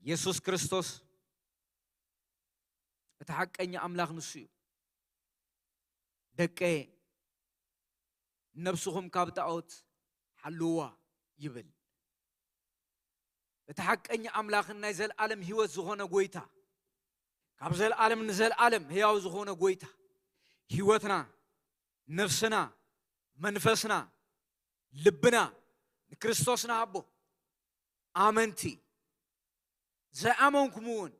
የሱስ ክርስቶስ እቲ ሓቀኛ ኣምላኽ ንሱ እዩ። ደቀ፣ ነብስኹም ካብ ጣዖት ሓልዋ ይብል። እቲ ሓቀኛ ኣምላኽን ናይ ዘለኣለም ህይወት ዝኾነ ጎይታ፣ ካብ ዘለኣለም ንዘለኣለም ህያው ዝኾነ ጎይታ፣ ህይወትና፣ ነፍስና፣ መንፈስና፣ ልብና ንክርስቶስ ንሃቦ። ኣመንቲ፣ ዘይኣመንኩም እውን፣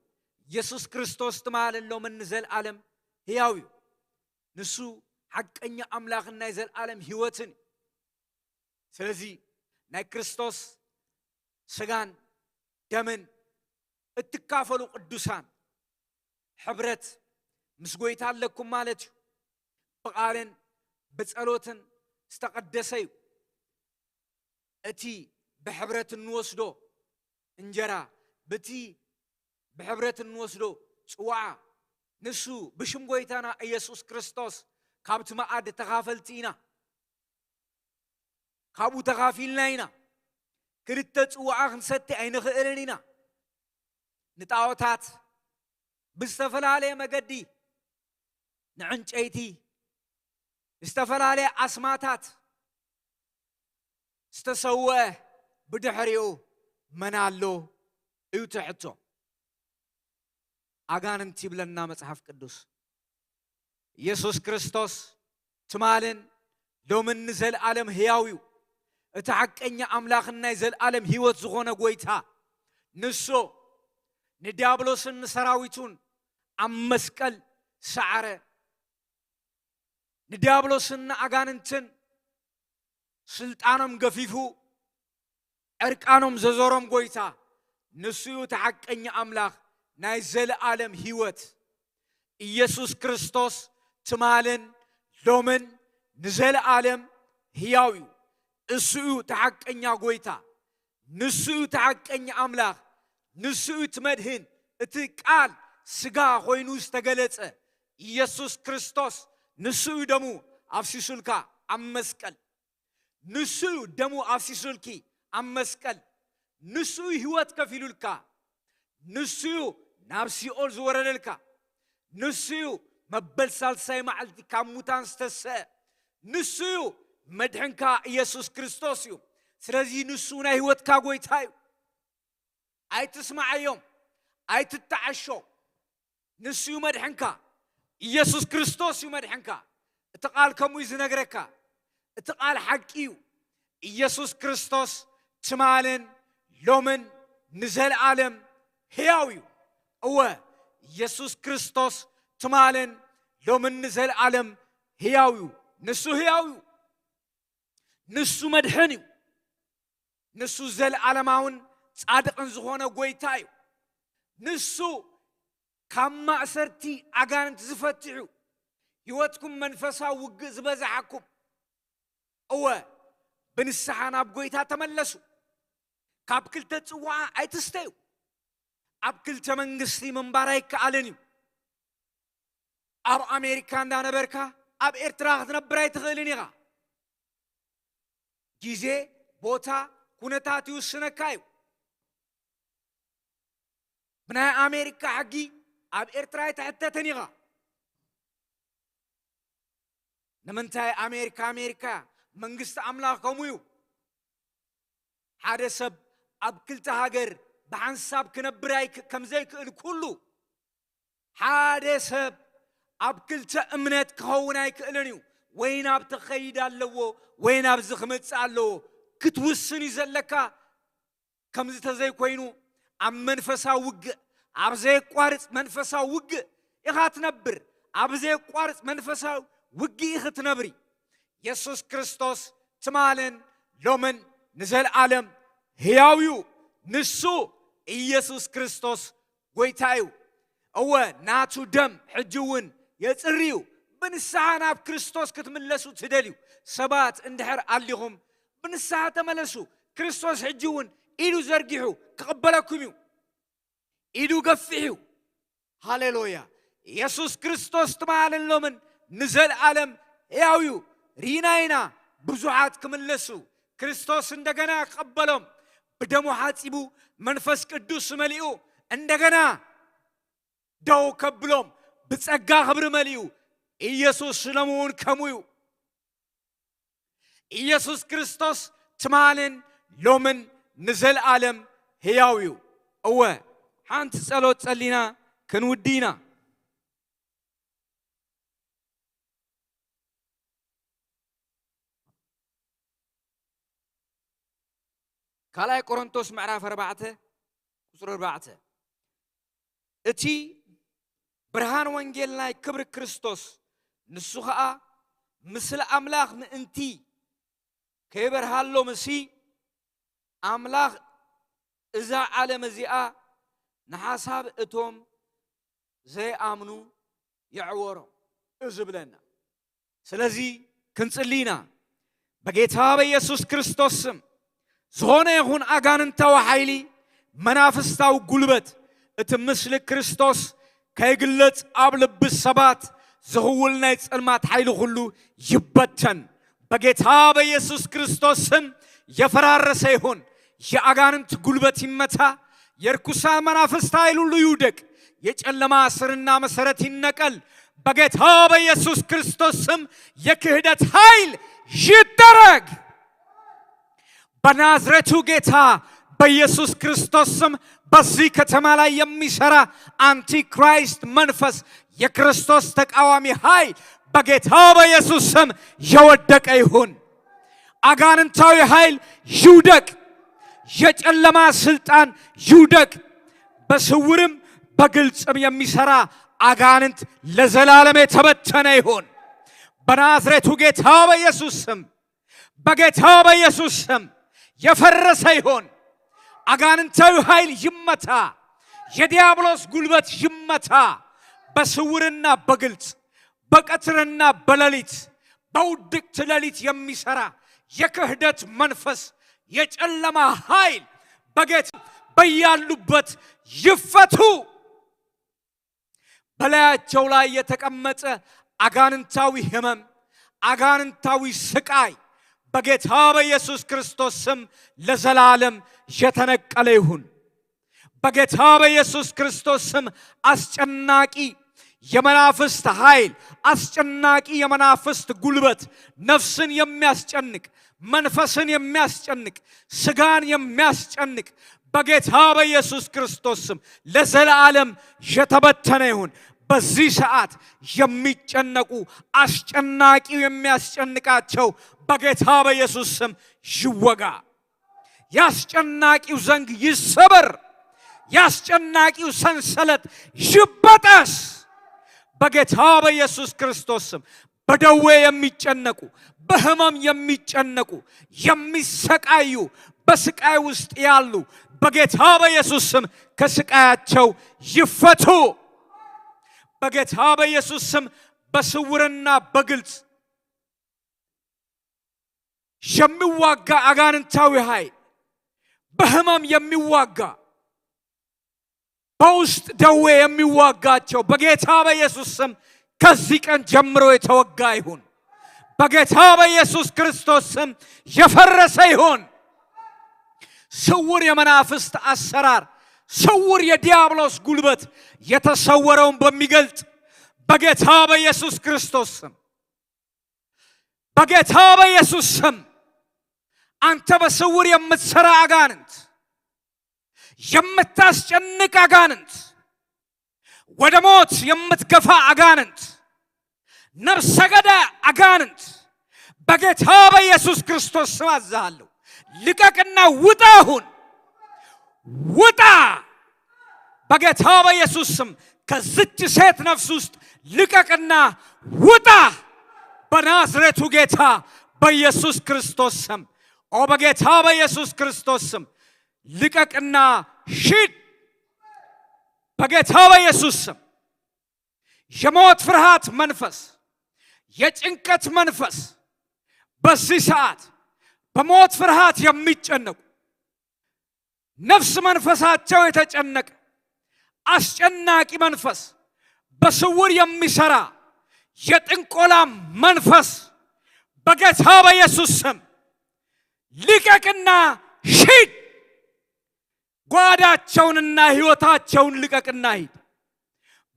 የሱስ ክርስቶስ ትማልን ሎምን ንዘለኣለም ህያው እዩ። ንሱ ሓቀኛ ኣምላኽን ናይ ዘለኣለም ህይወትን እዩ። ስለዚ ናይ ክርስቶስ ስጋን ደምን እትካፈሉ ቅዱሳን፣ ሕብረት ምስ ጎይታ ኣለኩም ማለት እዩ። ብቓልን ብጸሎትን ዝተቐደሰ እዩ። እቲ ብሕብረት እንወስዶ እንጀራ፣ በቲ ብሕብረት እንወስዶ ጽዋዓ፣ ንሱ ብሽም ጎይታና ኢየሱስ ክርስቶስ ካብቲ መኣዲ ተኻፈልቲ ኢና። ካብኡ ተኻፊልና ኢና። ክልተ ጽዋዓ ክንሰቲ ኣይንኽእልን ኢና። ንጣዖታት ብዝተፈላለየ መገዲ፣ ንዕንጨይቲ፣ ዝተፈላለየ ኣስማታት ዝተሰውአ ብድሕሪኡ መን ኣሎ እዩ እቲ ሕቶ። ኣጋንንቲ ይብለና መጽሓፍ ቅዱስ። ኢየሱስ ክርስቶስ ትማልን ሎምን ንዘለኣለም ህያው እዩ። እቲ ሓቀኛ ኣምላኽን ናይ ዘለኣለም ህይወት ዝኾነ ጎይታ ንሱ ንዲያብሎስን ንሰራዊቱን ኣብ መስቀል ሰዓረ። ንዲያብሎስን ንኣጋንንትን ስልጣኖም ገፊፉ ዕርቃኖም ዘዞሮም ጎይታ ንሱ እዩ እቲ ሓቀኛ ኣምላኽ ናይ ዘለኣለም ህይወት። ኢየሱስ ክርስቶስ ትማልን ሎምን ንዘለኣለም ህያው እዩ። እሱ እዩ እቲ ሓቀኛ ጎይታ። ንሱ እዩ እቲ ሓቀኛ ኣምላኽ። ንሱ እዩ እቲ መድህን። እቲ ቃል ስጋ ኮይኑ ዝተገለጸ ኢየሱስ ክርስቶስ ንሱ እዩ ደሙ ኣፍሲሱልካ ኣብ መስቀል። ንሱ እዩ ደሙ ኣፍሲሱልኪ ኣብ መስቀል። ንሱ እዩ ህይወት ከፊሉልካ። ንሱ እዩ ናብ ሲኦል ዝወረደልካ። ንሱ እዩ መበል ሳልሳይ መዓልቲ ካብ ሙታን ዝተሰአ። ንሱ እዩ መድሕንካ ኢየሱስ ክርስቶስ እዩ። ስለዚ ንሱ ናይ ህይወትካ ጎይታ እዩ። ኣይትስማዓዮም፣ ኣይትተዓሾ። ንሱ እዩ መድሕንካ። ኢየሱስ ክርስቶስ እዩ መድሕንካ። እቲ ቃል ከምኡ እዩ ዝነግረካ። እቲ ቃል ሓቂ እዩ። ኢየሱስ ክርስቶስ ትማልን ሎምን ንዘለኣለም ህያው እዩ። እወ፣ ኢየሱስ ክርስቶስ ትማልን ሎምን ንዘለኣለም ህያው እዩ። ንሱ ህያው እዩ። ንሱ መድሕን እዩ። ንሱ ዘለኣለማውን ጻድቕን ዝኾነ ጎይታ እዩ። ንሱ ካብ ማእሰርቲ ኣጋንንት ዝፈትሕ እዩ። ህይወትኩም መንፈሳዊ ውግእ ዝበዝሓኩም። እወ፣ ብንስሓ ናብ ጎይታ ተመለሱ። ካብ ክልተ ጽዋዓ ኣይትስተዩ። ኣብ ክልተ መንግስቲ ምንባር ኣይከኣልን እዩ። ኣብ ኣሜሪካ እንዳነበርካ ኣብ ኤርትራ ክትነብር ኣይትኽእልን ኢኻ። ግዜ፣ ቦታ፣ ኩነታት ይውስነካ እዩ። ብናይ ኣሜሪካ ሕጊ ኣብ ኤርትራ ኣይትሕተትን ኢኻ። ንምንታይ ኣሜሪካ ኣሜሪካ፣ መንግስቲ ኣምላኽ ከምኡ እዩ። ሓደ ሰብ ኣብ ክልተ ሃገር ብሓንሳብ ክነብር ኣይክ-፣ ከም ዘይክእል ኩሉ፣ ሓደ ሰብ ኣብ ክልተ እምነት ክኸውን ኣይክእልን እዩ። ወይ ናብቲ ክኸይድ ኣለዎ፣ ወይ ናብዚ ክመጽእ ኣለዎ። ክትውስን እዩ ዘለካ። ከምዚ ተዘይኮይኑ፣ ኣብ መንፈሳዊ ውግእ፣ ኣብ ዘየቋርጽ መንፈሳዊ ውግእ ኢኻ ትነብር። ኣብ ዘየቋርጽ መንፈሳዊ ውግእ ኢኺ ትነብሪ። የሱስ ክርስቶስ ትማልን ሎምን ንዘለኣለም ህያው እዩ። ንሱ ኢየሱስ ክርስቶስ ጐይታ እዩ። እወ፣ ናቱ ደም ሕጂ እውን የጽሪ እዩ። ብንስሓ ናብ ክርስቶስ ክትምለሱ ትደልዩ ሰባት እንድሕር ኣሊኹም፣ ብንስሓ ተመለሱ። ክርስቶስ ሕጂ እውን ኢዱ ዘርጊሑ ክቕበለኩም እዩ። ኢዱ ገፊሕ እዩ። ሃሌሉያ! የሱስ ክርስቶስ ትማልን ሎምን ንዘለኣለም ሕያው እዩ። ርኢና ኢና ብዙሓት ክምለሱ፣ ክርስቶስ እንደገና ክቐበሎም፣ ብደሙ ሓጺቡ፣ መንፈስ ቅዱስ መሊኡ፣ እንደገና ደው ከብሎም፣ ብጸጋ ክብሪ መሊኡ። ኢየሱስ ሎሚ እውን ከምኡ እዩ። ኢየሱስ ክርስቶስ ትማልን ሎምን ንዘለኣለም ህያው እዩ። እወ፣ ሓንቲ ጸሎት ጸሊና ክንውዲ ኢና። ካልኣይ ቆሮንቶስ ምዕራፍ ኣርባዕተ ቁጽሪ ኣርባዕተ። እቲ ብርሃን ወንጌል ናይ ክብሪ ክርስቶስ፣ ንሱ ኸኣ ምስሊ ኣምላኽ ምእንቲ ከይበርሃሎም፣ እሲ ኣምላኽ እዛ ዓለም እዚኣ ንሓሳብ እቶም ዘይኣምኑ የዕወሮም እዩ ዝብለና። ስለዚ ክንጽሊ ኢና። በጌታ በኢየሱስ ክርስቶስ ስም፣ ዝኾነ ይኹን ኣጋንንታዊ ሓይሊ፣ መናፍስታዊ ጉልበት፣ እቲ ምስሊ ክርስቶስ ከይግለጽ ኣብ ልቢ ሰባት ዝኽውል ናይ ጸልማት ሓይሊ ኩሉ ይበተን። በጌታ በኢየሱስ ክርስቶስ ስም የፈራረሰ ይሁን። የኣጋንንት ጉልበት ይመታ። የርኩሳን መናፍስት ኃይል ሁሉ ይውደቅ። የጨለማ ስርና መሰረት ይነቀል። በጌታ በኢየሱስ ክርስቶስ ስም የክህደት ኃይል ይደረግ። በናዝሬቱ ጌታ በኢየሱስ ክርስቶስ ስም በዚህ ከተማ ላይ የሚሰራ አንቲክራይስት መንፈስ፣ የክርስቶስ ተቃዋሚ ኃይል በጌታ በኢየሱስ ስም የወደቀ ይሁን። አጋንንታዊ ኃይል ይውደቅ። የጨለማ ስልጣን ይውደቅ። በስውርም በግልጽም የሚሰራ አጋንንት ለዘላለም የተበተነ ይሁን። በናዝሬቱ ጌታ በኢየሱስ ስም፣ በጌታ በኢየሱስ ስም የፈረሰ ይሁን። አጋንንታዊ ኃይል ይመታ። የዲያብሎስ ጉልበት ይመታ። በስውርና በግልጽ፣ በቀትርና በሌሊት፣ በውድቅት ሌሊት የሚሰራ የክህደት መንፈስ፣ የጨለማ ኃይል በጌታ በያሉበት ይፈቱ። በላያቸው ላይ የተቀመጠ አጋንንታዊ ህመም፣ አጋንንታዊ ስቃይ በጌታ በኢየሱስ ክርስቶስ ስም ለዘላለም የተነቀለ ይሁን። በጌታ በኢየሱስ ክርስቶስ ስም አስጨናቂ የመናፍስት ኃይል፣ አስጨናቂ የመናፍስት ጉልበት፣ ነፍስን የሚያስጨንቅ፣ መንፈስን የሚያስጨንቅ፣ ስጋን የሚያስጨንቅ በጌታ በኢየሱስ ክርስቶስ ስም ለዘላለም የተበተነ ይሁን። በዚህ ሰዓት የሚጨነቁ፣ አስጨናቂው የሚያስጨንቃቸው በጌታ በኢየሱስ ስም ይወጋ። ያስጨናቂው ዘንግ ይሰበር። ያስጨናቂው ሰንሰለት ይበጠስ። በጌታ በኢየሱስ ክርስቶስ ስም በደዌ የሚጨነቁ፣ በህመም የሚጨነቁ፣ የሚሰቃዩ፣ በስቃይ ውስጥ ያሉ በጌታ በኢየሱስ ስም ከስቃያቸው ይፈቱ። በጌታ በኢየሱስ ስም በስውርና በግልጽ የሚዋጋ አጋንንታዊ ኃይል፣ በህመም የሚዋጋ፣ በውስጥ ደዌ የሚዋጋቸው በጌታ በኢየሱስ ስም ከዚህ ቀን ጀምሮ የተወጋ ይሁን። በጌታ በኢየሱስ ክርስቶስ ስም የፈረሰ ይሁን። ስውር የመናፍስት አሰራር፣ ስውር የዲያብሎስ ጉልበት የተሰወረውን በሚገልጥ በጌታ በኢየሱስ ክርስቶስ ስም፣ በጌታ በኢየሱስ ስም አንተ በስውር የምትሰራ አጋንንት፣ የምታስጨንቅ አጋንንት፣ ወደ ሞት የምትገፋ አጋንንት፣ ነፍሰ ገዳይ አጋንንት በጌታ በኢየሱስ ክርስቶስ ስም አዝሃለሁ። ልቀቅና ውጣ አሁን። ውጣ! በጌታ በኢየሱስ ስም ከዚች ሴት ነፍስ ውስጥ ልቀቅና ውጣ። በናዝሬቱ ጌታ በኢየሱስ ክርስቶስ ስም። ኦ በጌታ በኢየሱስ ክርስቶስ ስም ልቀቅና ሂድ። በጌታ በኢየሱስ ስም የሞት ፍርሃት መንፈስ፣ የጭንቀት መንፈስ፣ በዚህ ሰዓት በሞት ፍርሃት የሚጨነቁ፣ ነፍስ መንፈሳቸው የተጨነቀ፣ አስጨናቂ መንፈስ፣ በስውር የሚሰራ የጥንቆላ መንፈስ በጌታ በኢየሱስ ስም ልቀቅና ሂድ። ጓዳቸውንና ሕይወታቸውን ልቀቅና ሂድ።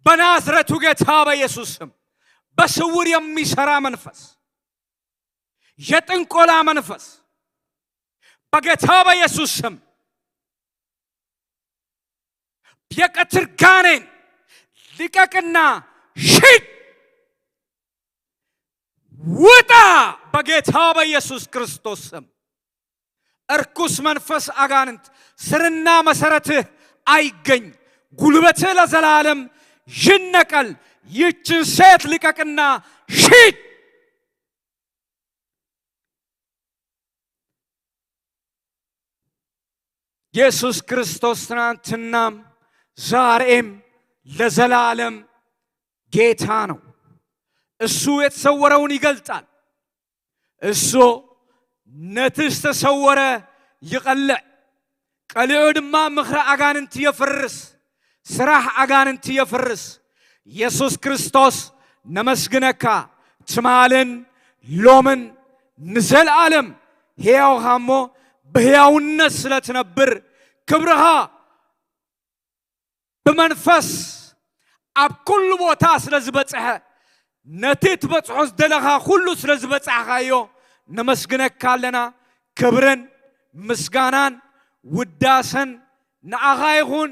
በናዝሬቱ ጌታ በኢየሱስ ስም በስውር የሚሰራ መንፈስ፣ የጥንቆላ መንፈስ በጌታ በኢየሱስ ስም፣ የቀትር ጋኔን ልቀቅና ሂድ። ውጣ በጌታ በኢየሱስ ክርስቶስ ስም። እርኩስ መንፈስ አጋንንት ስርና መሰረትህ አይገኝ። ጉልበትህ ለዘላለም ይነቀል። ይችን ሴት ልቀቅና ሂድ። ኢየሱስ ክርስቶስ ትናንትናም ዛሬም ለዘላለም ጌታ ነው። እሱ የተሰወረውን ይገልጣል። እሱ ነቲ ዝተሰወረ ይቐልዕ፣ ቀሊዑ ድማ ምኽሪ ኣጋንንቲ የፍርስ፣ ስራሕ ኣጋንንቲ የፍርስ። ኢየሱስ ክርስቶስ ነመስግነካ፣ ትማልን ሎምን ንዘለኣለም ሕያውኻ እሞ ብሕያውነት ስለ ትነብር ክብርኻ ብመንፈስ ኣብ ኩሉ ቦታ ስለ ዝበጽሐ፣ ነቲ ትበጽሖ ዝደለኻ ኩሉ ስለ ዝበጻሕካዮ ነመስግነካ ኣለና። ክብርን ምስጋናን ውዳሰን ንዓኻ ይኹን።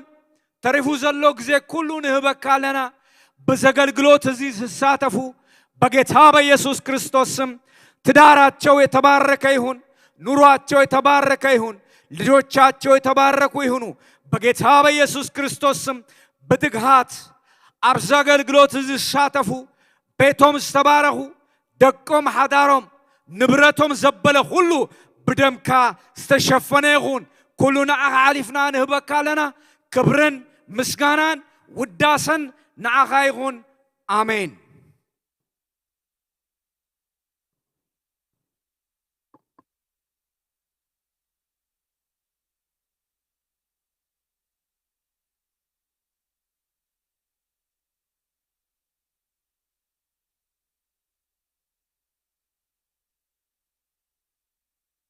ተሪፉ ዘሎ ግዜ ኩሉ ንህበካ ኣለና። በዚ ኣገልግሎት እዚ ዝሳተፉ በጌታ በኢየሱስ ክርስቶስ ስም ትዳራቸው የተባረከ ይሁን፣ ኑሯቸው የተባረከ ይሁን፣ ልጆቻቸው የተባረኩ ይሁኑ። በጌታ በኢየሱስ ክርስቶስ ስም ብትግሃት ኣብዚ ኣገልግሎት እዚ ዝሳተፉ ቤቶም ዝተባረኹ፣ ደቆም፣ ሓዳሮም፣ ንብረቶም ዘበለ ኩሉ ብደምካ ዝተሸፈነ ይኹን። ኩሉ ንዓኻ ሓሊፍና ንህበካ ኣለና። ክብርን ምስጋናን ውዳሰን ንዓኻ ይኹን። ኣሜን።